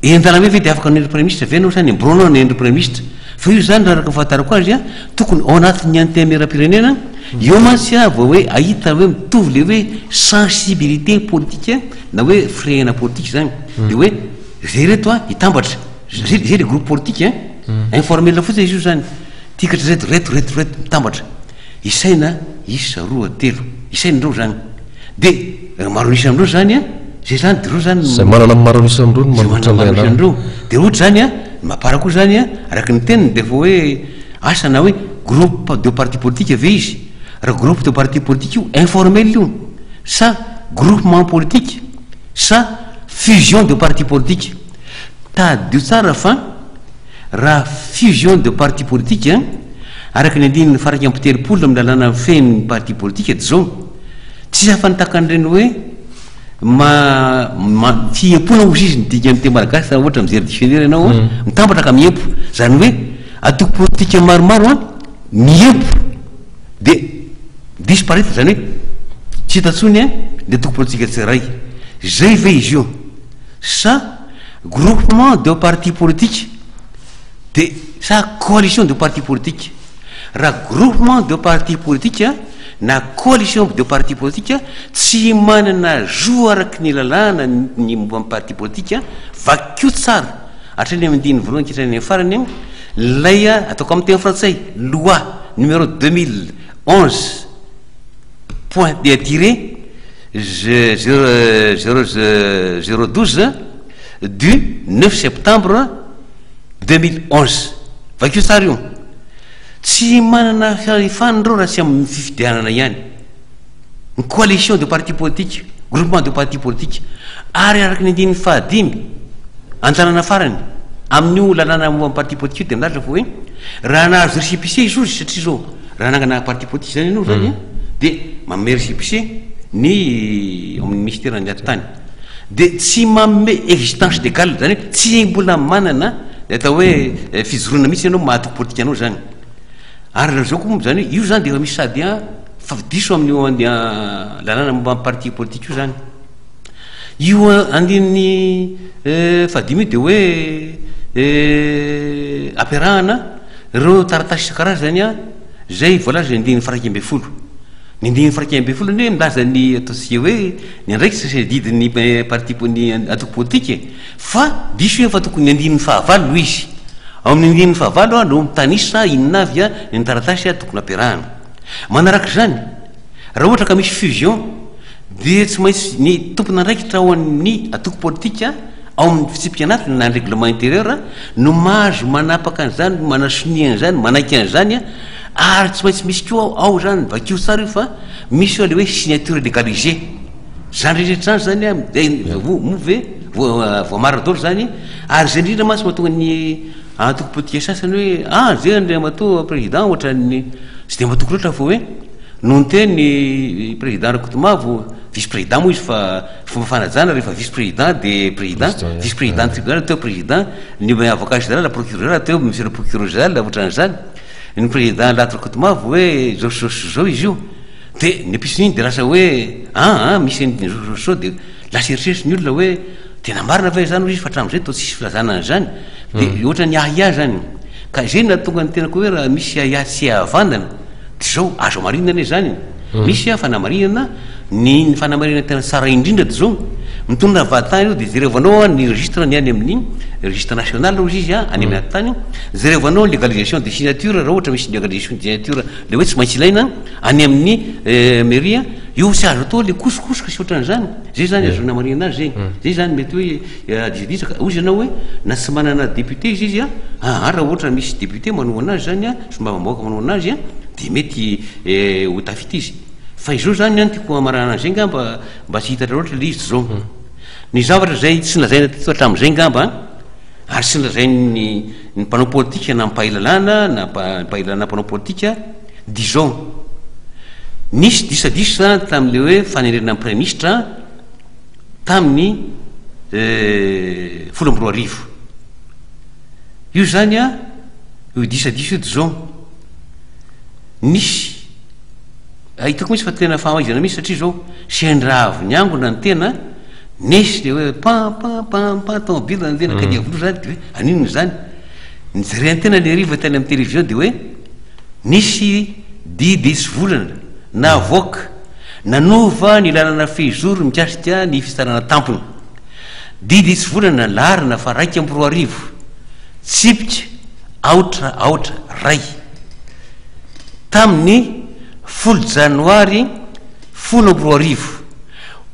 Eny an-dalambe ve dia afaka hanendry praiminisitra ve ianao sa any amin'ny birao anao hanendry praiminisitra? Fa io izany raha araka ny fahatarako azy an, tokony ao anatin'ny antenimierampirenena, eo mantsy an vao hoe ahita hoe mitovy le hoe sensibilité politique na hoe firehana politique izany. Dia hoe zay ireto an hitambatra, zay zay le groupe politique an, informel fotsiny izy io izany, tikatra ireto, reto, reto, reto, mitambatra. Isaina isa, roa, telo, isaina ireo izany. Dia raha maro an'isa amin'ireo izany an, izay izany dia ireo izany no. Izay manana ny maro an'isa amin'ireo no Izay manolotra manana ny maro ilay an'isa anarana. amin'ireo. Dia ohatra izany an, ny mapar koa izany an, araka ny teniny dia efa hoe asa na hoe groupe de parti politique ve izy? Raha groupe de parti politique io, informel io, sa groupement politique, sa fusion de parti politique. Tadidio tsara fa raha fusion de parti politique an, araka ny andininy faha 31 amin'ny lalàna mifehy ny parti politique dia izao, Tsy afa-nitaka an'ireny hoe ma, ma, fiempoana hozy izy ny dikan'ny teny malagasy raha ohatra mijery dictionnaire ianao an, mitambatra ka miempo. Izany hoe antoko politika maromaro an, miempo dia disparaître, izany hoe tsy hita intsony an ny antoko politika tsirairay. Izay ve izy io? Sa groupement de partis politiques dia sa coalition de partis politiques? Raha groupement de partis politiques na coalition de partis politiques tsy manana zo araky ny lalàna ny momba ny parti politique, vakio tsara hatrany amin'ny andininy voalohany ka hatrany amin'ny farany ilay ataoko amin'ny teny frantsay loi numéro 2011 point tiret zéro zéro douze du 9 septembre 2011 vakio tsara io. Tsy manana fahefana ireo raha tsy amin'ny fifidianana ihany. Ny coalition de partis politiques, groupement de partis politiques, ary araka ny andininy fahadimy, andalana farany, amin'io lalàna momba ny parti politique io dia milaza fa hoe raha nahazo récépissé izy ozy, satria izao raha hanangana parti politique izany ianao izany an, dia manome récépissé ny ao amin'ny minisiteran'ny atitany. Dia tsy manome existence légale, izany hoe tsy mbola manana ny atao hoe fijoroana mihitsy ianao maha antoko politika anao izany. Ary raha izao koa moa izany hoe io izany dia efa misy sady an fa diso amin'io lalàna momba ny parti politique io izany. Io andininy fahadimy io dia hoe ampiarahana ireo taratasy isan-karazany an izay voalaza eo andininy faha 11. Ny andininy faha 11 anie milaza ny ataontsika hoe ny andraikitra sy adidin'ny parti ny antoko politika e. Fa diso io fa tokony ny andininy fahavalo no izy. Ao amin'ny andininy fahavalo no mitanisa inona avy ny taratasy tokony ampiarahana. Manaraka izany, raha ohatra ka misy fusion dia tsy maintsy ny tompon'andraikitra ao amin'ny antoko politika ao amin'ny fitsipika anatiny na ny règlement intérieur no mahazo manapaka an'izany, manasonia an'izany, manaiky an'izany ary tsy maintsy misy koa ao izany, vakio tsara io fa misy ao ilay hoe signature légalisée. Zany rehetra rehetra zany zany an, dia moa ve voamarina daholo zany, ary izay indrindra mantsy mahatonga ny antoko politika sasany hoe ah zay Andriamatoa président ohatran'ny tsy dia matoky loatra fa hoe noho ny teny président Rakotomavo, vice président moa izy fa fomba fanajana rehefa vice président dia président, vice président ny tribunal teo président, ny avocat général procureur teo monsieur le procureur général ohatran'izany, ny président Lanto Rakotomavo hoe zao sy zao sy zao izy io. Dia ny ampitson'iny dia lasa hoe an an misy an'izao zao zao dia lasa eritreritry ny olona hoe tena marina ve izany hoy izy fa hatramin'izay toa tsisy filazana an'izany. Dia ohatran'ny ahiahy izany. Ka izay no nahatonga ny tenako hoe raha misy ahiahy tsy hahavandana dia izao azo hamarinina anie izany. Misy fanamarinana, ny fanamarinana tena tsara indrindra dia izao, mitondra vadintany io dia jerevanao ny registre ny any amin'ny registre national hozy izy any amin'ny atitany, jerevanao ny légalisation des signatures raha ohatra misy légalisation des signatures ilay hoe tsy maintsy ilaina any amin'ny mairie. io tsy azo atao le kosokosoka sy ohatran'izany. Zay zany ahazoana marihana azy zay. Zay zany mety hoe disadisa ka hozy ianao hoe na tsy manana député izy izy an, aa raha ohatra misy député manohana azy zany an, solombavambahoaka manohana azy an, dia mety ho tafita izy. Fa izao zany an, tiako hamarana an'izay ngamba mba tsy hitatra loatra le izy zao. Ny zavatra izay tsy lazaina teto hatramin'izay ngamba an, ary tsy lazain'ny ny mpanao politika na mpahay lalàna na mpahay lalàna mpanao politika dia izao, nisy disadisa tamin'ilay hoe fanendrena ny praiminisitra tamin'ny 2010. Io izany an, io disadisa io dia izao, nisy, hitako mihitsy fa tena fahamaizana mihitsy satria izao, sendra avy niangona ny tena, nisy le hoe pan pan pan pan tomobile ny tena ka dia voa zany de hoe aninona izany? Nijeren'ny tena le hariva tany amin'ny télévision de hoe nisy didy tsy volana navoaka nanova ny lalana fehizoro mikasika ny fitsarana tampony. Didy tsy volana laharana faha 2001 tsipika aotra aotra ray tamin'ny 10 janoary 2010.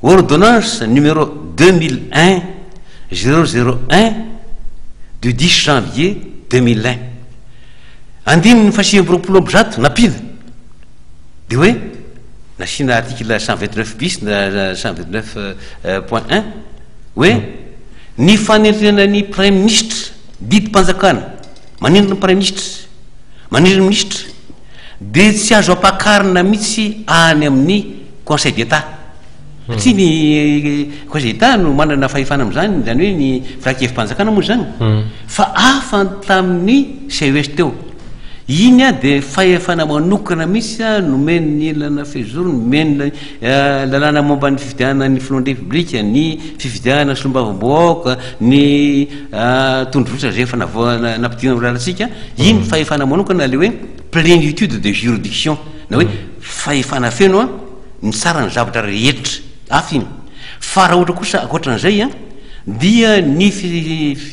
Ordonnance numéro 2001 001 du 10 janvier 2001, andininy faha 129 nampiana dia hoe nasiana article 129 bis na 129 point un hoe ny fanendrena ny praiminisitra, didim-panjakana manendry ny praiminisitra, manendry ny minisitra dia tsy azo ampakarina mihitsy any amin'ny Conseil d'Etat. Satria ny Conseil d'Etat no manana fahefana amin'izany, izany hoe ny filan-kevi-panjakana moa izany. Fa hafa ny tamin'ny CES teo. Iny dia fahefana manokana mihitsy nomen'ny lalàna fehizoro, nomen'ny lalàna momba ny fifidianana ny filohan'ny Repoblika, ny fifidianana solombavambahoaka, ny tondrozotra izay efa navoahana nampidirina ho lalantsika. Iny fahefana manokana ilay hoe plénitude de juridiction na hoe fahefana feno an, mitsara ny zavatra rehetra, hafa iny. Fa raha ohatra kosa ankoatran'izay an, dia ny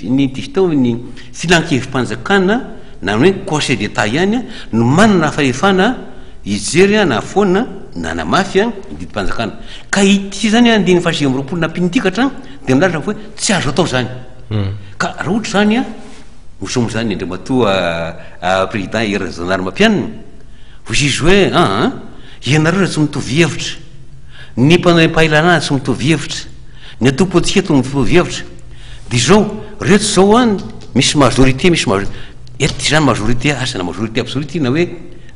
ny tao ny filan-kevi-panjakana na ny hoe conseil d'Etat ihany an, no manana fahefana hijery an, na foana na hanamafy an, ny didim-panjakana. Ka ity izany an, andininy faha 29 nampian'ity ka hatrany dia milaza fa hoe tsy azo atao izany. Ka raha ohatra izany an, hosomy izany Andriamatoa Président Hery Rajaonarimampianina, Hoy izy hoe, Aa, ianareo dia tsy mitovy hevitra. Ny mpanao mpahay lalàna tsy mitovy hevitra. Ny antoko politika tsy mitovy hevitra. Dia izao, ireto izao an, misy majorité, misy majorité. Eto ity izany majorité, asa na majorité absolue ity na hoe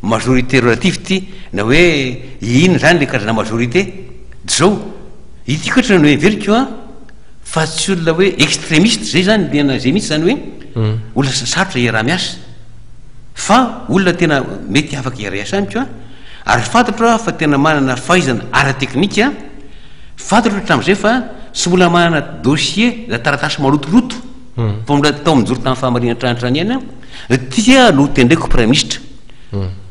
majorité relative ity, na hoe inona izany ilay karazana majorité. Dia izao, ity koa no heveriko an, fa tsy olona hoe extremiste, izay izany, tena izay mihitsy izany hoe olona sarotra iaraha-miasa. Fa olona tena mety afaka hiara-hiasa amiko aho, ary fantatro aho fa tena manana fahaizana ara-teknika, fantatro hatramin'izay fa tsy mbola manana dossier na taratasy malotoloto fa mbola tao mijoro tamin'ny fahamarinana hatrany hatrany ihany aho, tia no tendreko praiminisitra.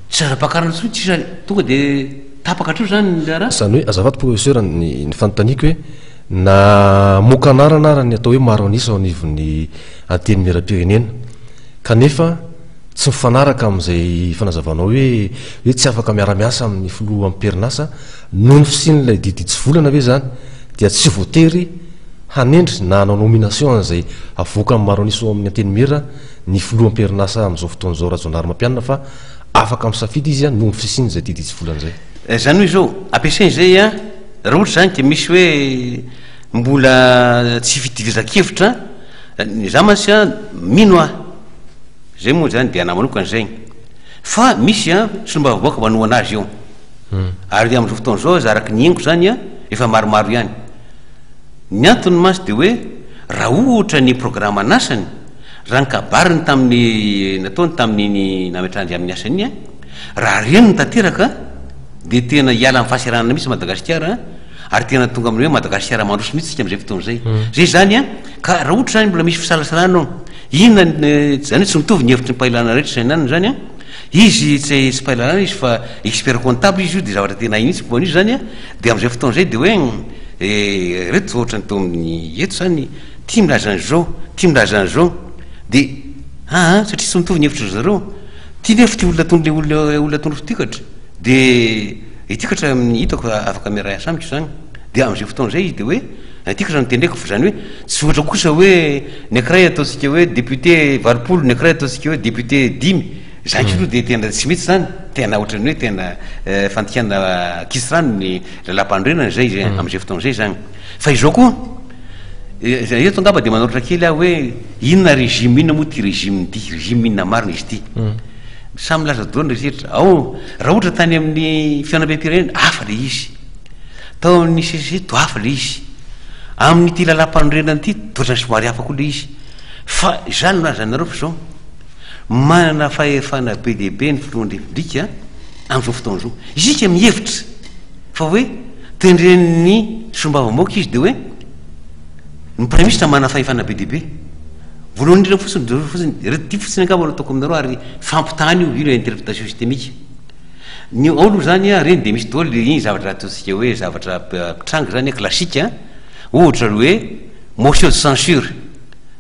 Tsy azo ampakarina intsony, tsisy tonga dia tapaka hatreo izany ny raharaha. Izany hoe, azafady professeur, ny fanontaniako hoe namoaka anarana ara ny atao hoe maro an'isa ao anivon'ny Antenimierampirenena. Kanefa tsy mifanaraka amin'izay fanazavanao hoe hoe tsy afaka miara-miasa amin'ny filoha am-perinasa noho ny fisian'ilay didy hitsivolana ve izany dia tsy voatery hanendry na hanao nomination an'izay avoakan'ny maro an'isa ao amin'ny antenimiera ny filoha am-perinasa amin'izao fotoana izao Rajaonarimampianina fa afaka misafidy izy noho ny fisian'izay didy hitsivolana izay. Izany hoe izao, ampiasaina izay an, raha ohatra izany ka misy hoe mbola tsy fitovizan-kevitra, Za mantsy an, mino aho, zay moa zany dia anah manokana zay, fa misy an solombavambahoaka manohana azy eo, ary amin'izao fotoana izao aza araka ny henoko zany an, efa maromaro ihany. Ny antony mantsy dia hoe raha ohatra ny programan'asany, raha ny kabariny tamin'ny nataony tamin'iny nametrahany amin'ny asany iny an, raha reny no tanteraka dia tena hiala amin'ny fahasahiranana mihitsy Madagasikara an, ary tena tonga amin'ny hoe Madagasikara mandroso mihitsy isika amin'izay fotoana izay. Izay izany an, ka raha ohatra izany mbola misy fisalasalana ao, inona ny, izany hoe tsy mitovy ny hevitry ny mpahay lalàna rehetra izay nanana izany an, izy tsy tsy mpahay lalàna izy fa expert comptable izy io dia zavatra tena hainy mihitsy momba an'io izany an, dia amin'izay fotoana izay dia hoe ireto ohatra ny teo amin'ny eto izany, ity milaza an'izao, ity milaza an'izao, dia aa satria tsy mitovy ny hevitry ry zareo, ity nefa ity olona tondro ilay olona olona tondro fitikatra, dia. Ity katra amin'ny hitako fa afaka miara-hiasa amiko izany. Dia amin'izay fotoana izay izy dia hoe, ity katra no tendreko fa izany hoe tsy ohatra kosa hoe ny ankiray ataontsika hoe député 80, ny ankiray ataontsika hoe député dimy. Izany koa aloha dia tena tsy mety izany. Tena ohatran'ny hoe tena fandikana ankitsirano ny lalàmpanorenana izay izay amin'izay fotoana izay izany. Fa izao koa, eto angamba dia manoratra kely aho hoe inona régime inona moa ity régime ity, régime inona marina izy ity. Samy milaza daholo ny rehetra. Ao, raha ohatra tany amin'ny fihaonambem-pirenena, hafa ilay izy. Tao amin'ny CCC, toa hafa ilay izy. Amin'ity lalàmpanorenana ity, toa ohatran'ny somary hafa koa ilay izy. Fa izaho no milaza anareo fa izao, manana fahefana be dia be ny filohan'ny Repoblika amin'izao fotoana izao. Isika mihevitra fa hoe tendren'ny solombavambahoaka izy dia hoe ny praiminisitra manana fahefana be dia be. Voalohany indrindra fotsiny, jereo fotsiny, ireto ity fotsiny angamba no ataoko aminareo ary fampitahana io, io ilay interprétation systémique. Ny ao aloha zany an, ireny dia misy daholo iny zavatra ataontsika hoe zavatra mpitranga zany an, classique an, ohatra ny hoe motion de censure,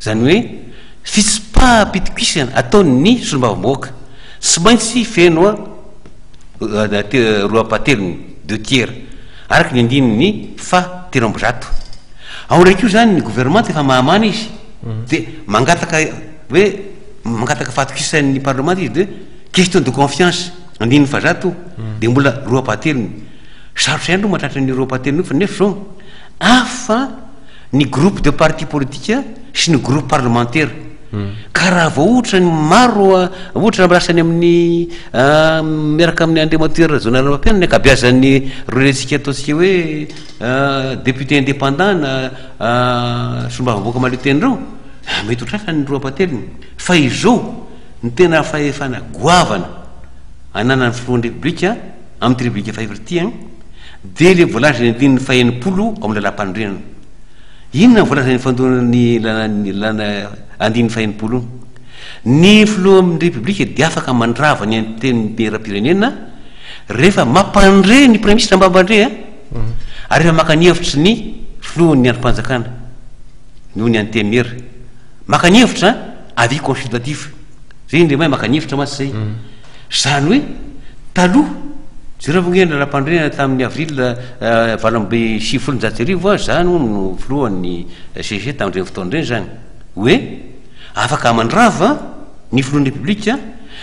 zany hoe fitsipaham-pitokisana ataon'ny solombavambahoaka, tsy maintsy feno an roa ampahatelony, deux tiers, araka ny andininy faha 103. Ao indray koa zany ny gouvernement efa mahamana izy de mangataka hoe mangataka fahatokisan'ny parlement izy de question de confiance andininy fahazato de mbola roa ampahatelony. Sarotra ihany aloha mahatratra an'io roa ampahatelony io fa nefa zao hafa ny groupe de parti politique sy ny groupe parlementaire. Ka raha vao ohatra ny maro ohatra lasa any amin'ny miaraka amin'ny Andriamatoa Hery Rajaonarimampianina ny ankabeazan'ny rolentsika ataontsika hoe Député indépendant na solombavambahoaka mahaleo tena ireo, mety ho tratra ny roa ampahatelony. Fa izao no tena fahefana goavana ananan'ny filohan'ny Repoblika amin'ity Repoblika fahefatra ity an, dia ilay voalazan'ny andininy faha-60 ao amin'ny lalàmpanorenana. Inona no voalazan'ny fandoan'ny lalàna andininy faha-60 io? Ny filohan'ny Repoblika dia afaka mandrava ny antenimierampirenena rehefa mampandre ny praiminisitra mba hampandre an, Ary efa maka ny hevitry ny filohan'ny andrim-panjakana noho ny antenimiera. Maka ny hevitra an, avis consultatif. Zay indray mahay maka ny hevitra mantsy zay. Zany hoe taloha, jereo ange ny lalàmpanorenana tamin'ny avril 1998 an, za no no filohan'ny CG tamin'ireny fotoana ireny zany. Hoe afaka mandrava ny filohan'ny Repoblika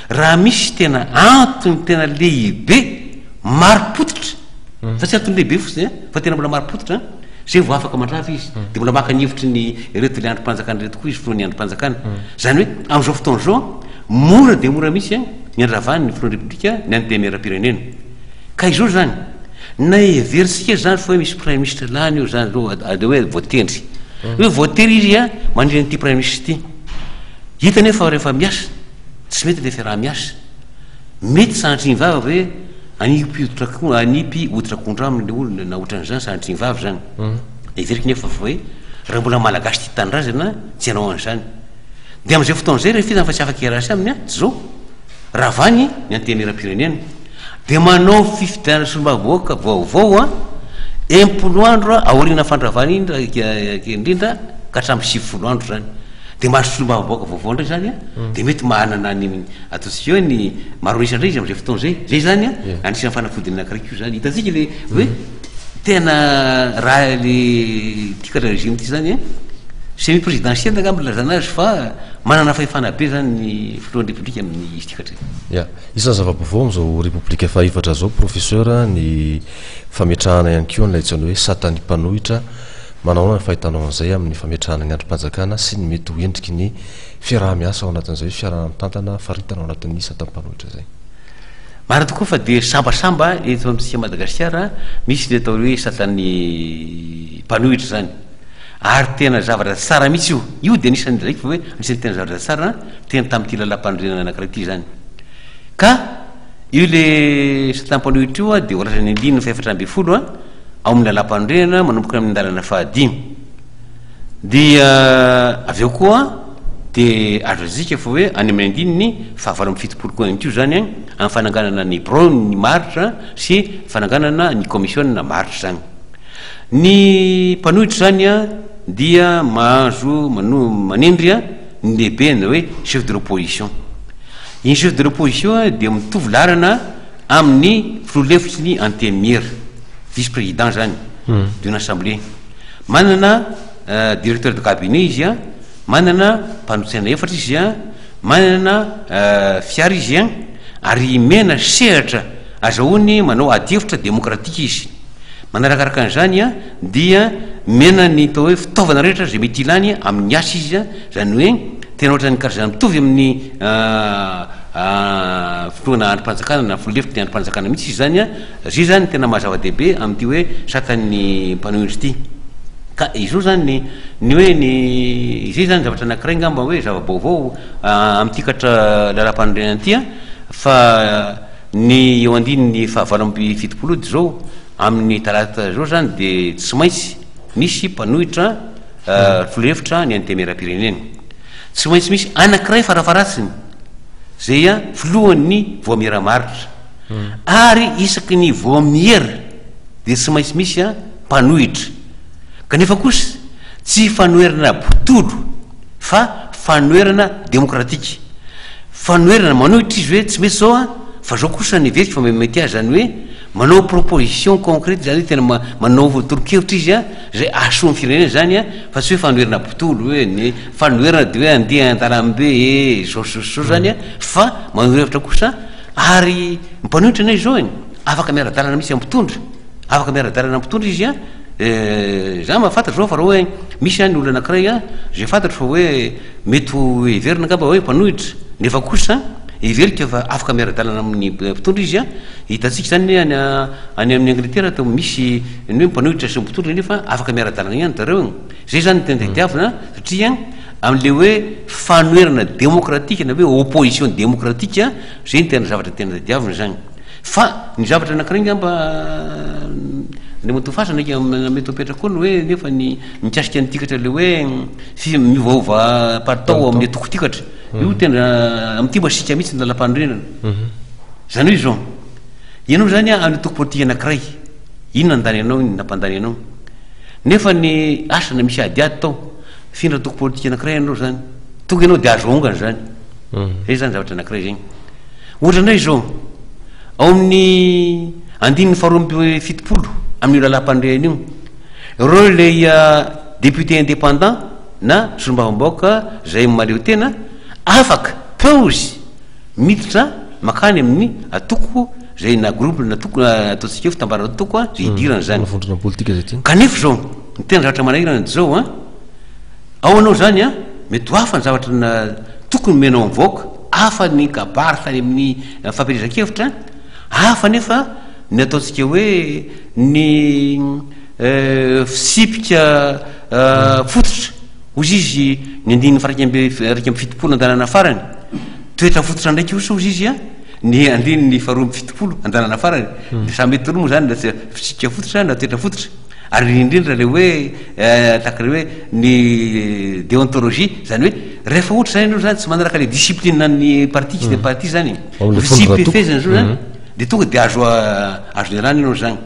raha misy tena antony tena lehibe marim-pototra Fa tsy antony lehibe fotsiny an, fa tena mbola marim-pototra an, zay vao afaka mandrava izy, dia mbola maka ny hevitry ny ireto le andrim-panjakana ireto koa izy, filohan'ny andrim-panjakana. Izany hoe amin'izao fotoana izao an, mora dia mora mihitsy an, ny handravan'ny filohan'ny Repoblika ny antenimierampirenena. Ka izao izany, na heverintsika izany fa hoe misy praiminisitra lany eo izany aloha, aleo hoe voatendry. Hoe voatery izy an, manendry an'ity praiminisitra ity. Hita anefa fa rehefa miasa, tsy mety ilay fiaraha-miasa. Mety sanatria ny vava ve Hanipy hoditra akondro, hanipy hoditra akondro aminy le olona na otran'izany sanatria ny vava zany. Heveriko nefa fa hoe raha mbola malagasy tia tanindrazana tsy hanao an'izany. Dia amin'izay fotoana izay rehefa hitany fa tsy afaka hiara-hiasa aminy an, tsy zao. Ravany ny antenimierampirenena. Dia manao fifidianana solombavambahoaka vaovao an, 60 andro aorian'ny fandravana iny raha indrindra ka hatramin'ny 90 andro zany. Dia mahazo solombavambahoaka vaovao indray zany an, dia mety manana ny Ataontsika hoe ny maro an'isa indray izy amin'izay fotoana izay. Izay izany an, anisan'ny fanafodiny anankiray koa izany. Hitantsika ilay hoe tena raha le ity karazana régime ity izany an, semi présidentiel angamba no ilazana azy fa manana fahefana be izany ny filohan'ny Repoblika amin'ny izy ity katry. Ya. Isan'ny zava-baovao amin'izao Repoblika fahefatra izao Professeur ny fametrahana ihany koa an'ilay antsoina hoe satan'ny mpanohitra. Manao ahoana ny fahitanao an'izay amin'ny fametrahana ny andrim-panjakana sy ny mety ho endriky ny Fiaraha-miasa ao anatin'izay fiaraha-mitantana faritana ao anatin'ny satan'ny mpanohitra izay. Marina tokoa fa dia sambasamba eto amintsika Madagasikara misy ny atao hoe satan'ny mpanohitra izany. Ary tena zavatra tsara mihitsy io. Io dia anisan'ny lazaiko fa hoe anisan'ny tena zavatra tsara tena tamin'ity lalàmpanorenana anankiray ity izany. Ka io le satan'ny mpanohitra io dia voalazan'ny andininy fahefatra ambin'ny folo ao amin'ny lalàmpanorenana manomboka amin'ny andalana fahadimy. Dia avy eo koa dia azo lazaika fa hoe any amin'ny andininy faha 78 koa ihany koa izany an, amin'ny fananganana ny birao ny maharitra sy fananganana ny kaomisiona maharitra izany. Ny mpanohitra izany an dia mahazo mano- manendry an ny lehibeny hoe chef de l'opposition. Iny chef de l'opposition dia mitovy laharana. amin'ny filoha lefitry ny Antenimiera, vice-président zany d'une assemblée. Manana directeur de cabinet izy an, manana mpanolotsaina efatra izy an, manana fiara izy an, ary mena sehatra azahoany manao adihevitra demokratika izy. Manarakaraka an'izany dia mena ny atao hoe fitaovana rehetra izay mety ilany amin'ny asa izy, izany hoe tena ohatran'ny karazana mitovy amin'ny filohana andrim-panjakana na filoha lefitry ny andrim-panjakana mihitsy izy izany. Izay izany no tena maha zava-dehibe amin'ity hoe satan'ny mpanohitra ity. Ka izao izany ny ny hoe ny izay izany zavatra anankiray angamba hoe zava-baovao amin'ity katra lalam-panorenana ity fa Ny eo andininy fahavalo 78 dia izao, amin'ny talata izao izany dia tsy maintsy misy mpanohitra filoha lefitra ny Antenimierampirenena. Tsy maintsy misy anankiray farafaharatsiny izay filohan'ny vaomiera maharitra. Ary isaky ny vaomiera dia tsy maintsy misy mpanohitra. Kanefa kosa tsy fanoherana bontolo fa fanoherana demokratika. Fanoherana, manohitra izy hoe tsy mety zao an, fa zao kosa ny heveriko fa mety azy, zany hoe manao proposition concrete zany hoe tena manao tolo-kevitra izy an, zay ahasoa ny firenena zany an, fa tsy hoe fanoherana bontolo hoe ny fanoherana de hoe andeha an-dalambe e, zao sy zao sy zao zany an, fa manoro hevitra kosa, ary ny mpanohitra anie zao e, afaka miara-dalana mihitsy amin'ny mpitondra, afaka miara-dalana amin'ny mpitondra izy an, za mahafantatra zao fa raha hoe misy an ny olona anakiray an, zay fantatro fa hoe Mety ho heverina angamba hoe mpanohitra, nefa kosa heveriko fa afaka miara-dalana amin'ny mpitondra izy. Hitantsika izany any any amin'ny Angletera toa misy ny hoe mpanohitra sy mpitondra nefa afaka miara-dalana ihany zareo. Izay izany no tena tadiavina satria amin'ilay hoe fanoherana demokratika na hoe opposition demokratika izay no tena zavatra tena tadiavina izany. Fa ny zavatra anankiray angamba Andriamatoa Fasana mety ho apetraka koa ny hoe nefa ny mikasika ny tikatra ilay hoe Tsy miovaova palitao amin'ny antoko tikatra. Io tena amin'ity masiaka mihitsy ny lalam-panorenana. Izany hoe izao, ianao izany any antoko politika anankiray, iny nandany anao iny, nampandany anao. Nefa ny asa na misy adiady tao, mifindra antoko politika anankiray ianao izany, tonga ianao dia azo aongana izany. Izay izany zavatra anankiray izay. Ohatra indray izao, ao amin'ny andininy faharoa 72 amin'io lalam-panorenana io, ireo ilay Député indépendant na solombavambahoaka zay mahaleo tena afaka peozy miditra makany amin'ny atoko zay na groupe na toko ataontsika hoe fitambarana toko zay idirana zany. Vondrona politika zay tiana. Kanefa zao ny tena zavatra manahirana de zao an, ao anao zany an mety ho hafa ny zavatra na tokony omenao amin'ny vahoaka, hafa ny kabary tany amin'ny fampielezan-kevitra, hafa nefa ny ataontsika hoe ny Fitsipika fototra, hozy izy ny andininy faha 71 andalana farany. Toetra fototra ndraiky kosa hozy izy ny andininy faha 72 andalana farany. Samy mety daholo moa zany na fitsipika fototra na toetra fototra. Ary indrindra ilay hoe tahaka ilay hoe ny déontologie, zany hoe rehefa ohatra zany ianao zany tsy manaraka ilay discipline an'ny parti sy ny parti zany, fitsipi-pifehezana zao zany, dia tonga dia azo azo ialana ianao zany.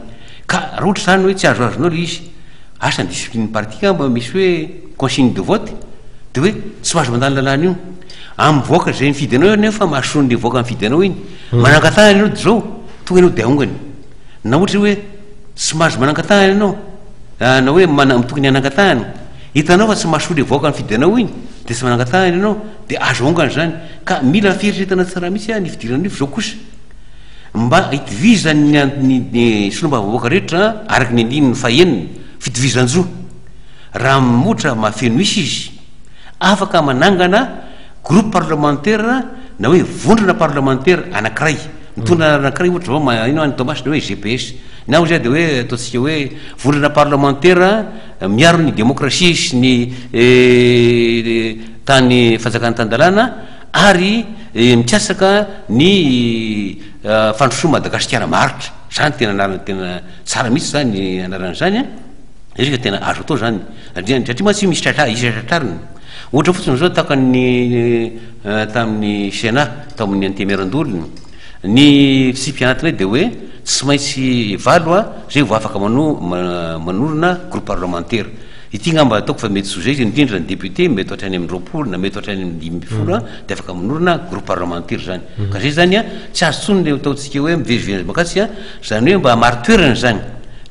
Ka raha ohatra izany hoe tsy azoazonao ilay izy, asa ny discipline parti angamba misy hoe consigne de vote, dia hoe tsy mahazo mandany lalàna io. Amin'ny vahoaka izay nifidy anao anefa mahasoa an'ilay vahoaka nifidy anao iny. Manangan-tanana ianao dia izao, tonga ianao dia aongany. Na ohatra hoe tsy mahazo manangan-tanana ianao, na hoe mana- tokony hanangan-tanana, hitanao fa tsy mahasoa ilay vahoaka nifidy anao iny, dia tsy manangan-tanana ianao, dia azo aongana izany. Ka mila fieritreretana tsara mihitsy ny fidirana an'io fa izao kosa. Mba hitovizan'ny ny solombavambahoaka rehetra araka ny andininy fahenina, fitovizan-jo, raha ohatra mahafeno isa izy, afaka manangana groupe parlementaire na hoe vondrona parlementaire anankiray, mitondra anarana anankiray ohatra zao ma- ino any Toamasina hoe GPS, na hoy zay dia hoe ataontsika hoe vondrona parlementaire miaro ny demokrasia sy ny tany fanjakana tan-dalàna, ary mikasaka ny fandrosoan'i Madagasikara maharitra. Zany tena anarana tena tsara mihitsy zany anarana zany an, satria fa tena azo atao zany, satria mantsy io misy tratra, isa tratrarina. Ohatra fotsiny zao tahaka ny tamin'ny Sénat, tao amin'ny Antenimierandoholona, ny fitsipika anatiny dia hoe tsy maintsy valo zay vao afaka manorina groupe parlementaire. Ity ngamba ataoko fa mety sujet indrindra ny député mety hatrany amin'ny 20 na mety hatrany amin'ny 15 dia afaka manorina groupe parlementaire zany. Ka zay zany tsy azo tsony le ataontsika hoe mivezivezy makatsy zany hoe mba mari-toerana zany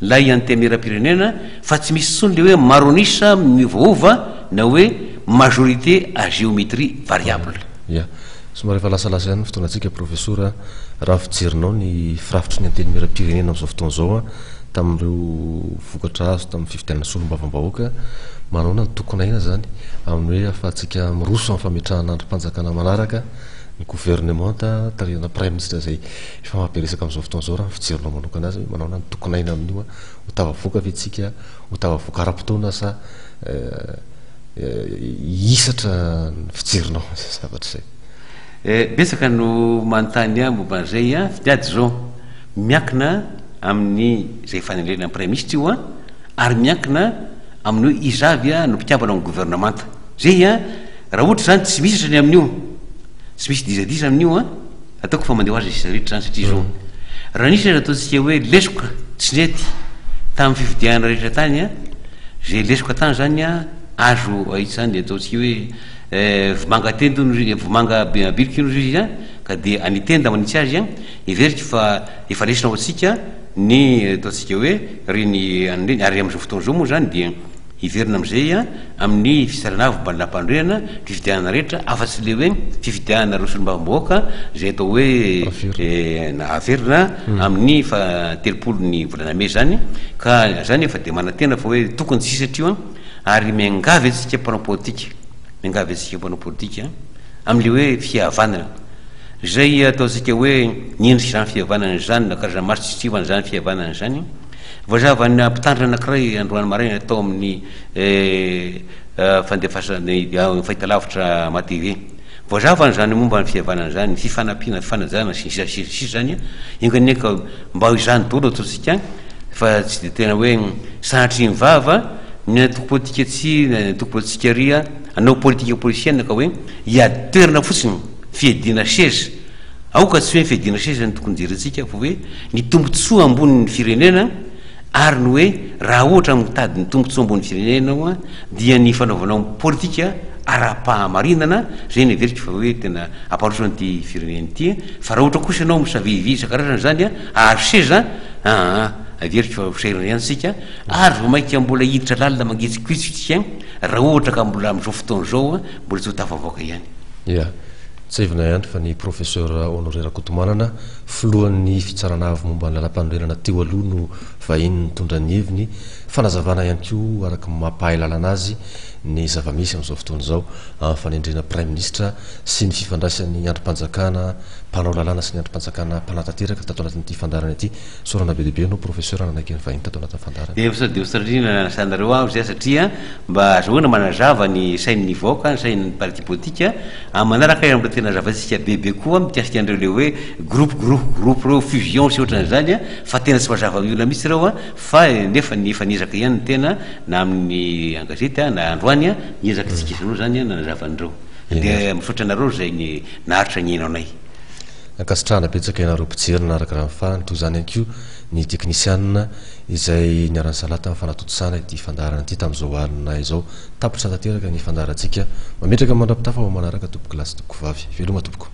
lay antenimieram-pirenena fa tsy misy tsony le hoe maro an'isa miovaova na hoe majorité à géométrie variable. Ya. Somary efa lasalasa ihany ny fotoanantsika Profesora, raha fijerinao ny firafitry ny antenimieram-pirenena amin'izao fotoana izao tamin'ireo vokatra azo tamin'ny fifidianana solombavambahoaka, manahoana ny tokony aina izany amin'ny hoe ahafahantsika miroso amin'ny fametrahana andrim-panjakana manaraka ny governemanta tarihana praiminisitra izay efa mahabe resaka amin'izao fotoana izao raha ny fijerinao manokana azy hoe manahoana ny tokony aina amin'io, ho tafavoaka ve tsika, ho tafavoaka ara-potoana sa hisatra ny fijerinao izay zavatra izay? Betsaka no manontany ahy momba an'izay an, fitiady izao, miankina amin'ny izay fanendrena ny praiminisitra io an, ary miankina amin'ny hoe iza avy no mpikambana ao amin'ny governemanta. Izay an, raha ohatra izany tsy misy ny amin'io, tsy misy disadisa amin'io an, ataoko fa mandeha ho azy ny sisa rehetra izany satria izao, raha nisy aza ataontsika hoe lesoka tsy nety tamin'ny fifidianana rehetra tany an, izay lesoka tany izany an, azo ahitsy izany ataontsika hoe vomanga tenda hono izy, vomanga biriky hono izy an, ka dia any tenda manitsy azy an, heveriko fa efa lesona ho antsika ny ataontsika hoe ireny an'ireny, ary amin'izao fotoana izao moa izany dia hiverina amin'izay amin'ny fitsarana avo mba lampanorenana ny fifidianana rehetra afa-tsy ilay hoe fifidianana ireo solombavambahoaka izay atao hoe averina amin'ny faha 30 ny volana mey izany, ka izany efa dia manantena fa hoe tokony tsy hisy hatrio an, ary miangavy antsika mpanao politika, miangavy antsika mpanao politika amin'ilay hoe fihavanana. Izay ataontsika hoe ny endrik'izany fihavanana izany na karazana maso-tsitsivan'izany izany fihavanana izany. Voazavan'ny mpitandrina anankiray androany maraina tao amin'ny fandefasana fahitalavitra MATV. Voazavany izany momba ny fihavanana izany, ny fifanampiana, ny fifanajana sy ny sisa sy ny sisa izany. Enga anie ka mba ho izany daholo ataontsika fa tsy dia tena hoe sanatria ny vava ny antoko politika tsy ny antoko politika ary hanao politika politisiana ka hoe hiady toerana fotsiny, fiadiana seza. Aoka tsy hoe fiadiana seza no tokony jerentsika fa hoe ny tombontsoa ambonin'ny firenena ary ny hoe raha ohatra mitady ny tombontsoa ambonin'ny firenena ianao dia ny fanaovanao politika ara-pahamarinana, izay no heveriko fa hoe tena hampandroso an'ity firenena ity, fa raha ohatra kosa ianao misavivy isan-karazany izany hahazo seza, aa heveriko fa ho sahirana ihany isika ary vao mainka mbola hiditra lalina mangitsokitsoka isika raha ohatra ka mbola amin'izao fotoana izao mbola tsy ho tafavoaka ihany. Ya. Tsiahivina ihany fa ny Professeur Honoré Rakotomanana, filohan'ny Fitsarana Avo momba ny Lalampanorenana teo aloha no vahiny nitondra ny heviny. Fanazavana ihany koa araka ny maha mpahay lalana azy ny zava-misy amin'izao fotoana izao amin'ny fanendrena Praiminisitra sy ny fifandraisan'ny andrim-panjakana mpanao lalàna sy ny andrim-panjakana mpanatanteraka tato anatin'ity fandaharana ity. Isaorana be dia be ianao Professeur nanaiky ny vahiny tato anatin'ny fandaharana. Dia sao dia hosatrina nanasanareo aho izay satria mba azahoana manazava ny sain'ny vahoaka, ny sain'ny parti politika, amin'ny manaraka ary mbola tena hazavaintsika bebe koa mikasika an'ireo le hoe groupe groupe groupe ireo fusion sy ohatran'izany an, fa tena tsy mazava amin'ny olona mihitsy ireo an, fa nefa ny efa niezaka ihany ny tena na amin'ny an-gazety an, na androany an, niezaka tsika isan'olo izany an nanazava an'ireo. Dia misaotra anareo izay naharitra nihaino anay. Ankasitrahana betsaka ianareo mpijery nanaraka hatramin'ny farany, toy izany ihany koa ny teknisianina izay niara-nisalahy tamin'ny fanatontosana ity fandaharana ity tamin'izao alina izao. Tapitra tanteraka ny fandaharantsika. Mametraka mandra-pitafa ho manaraka tompoko lahy sy tompoko vavy. Veloma tompoko.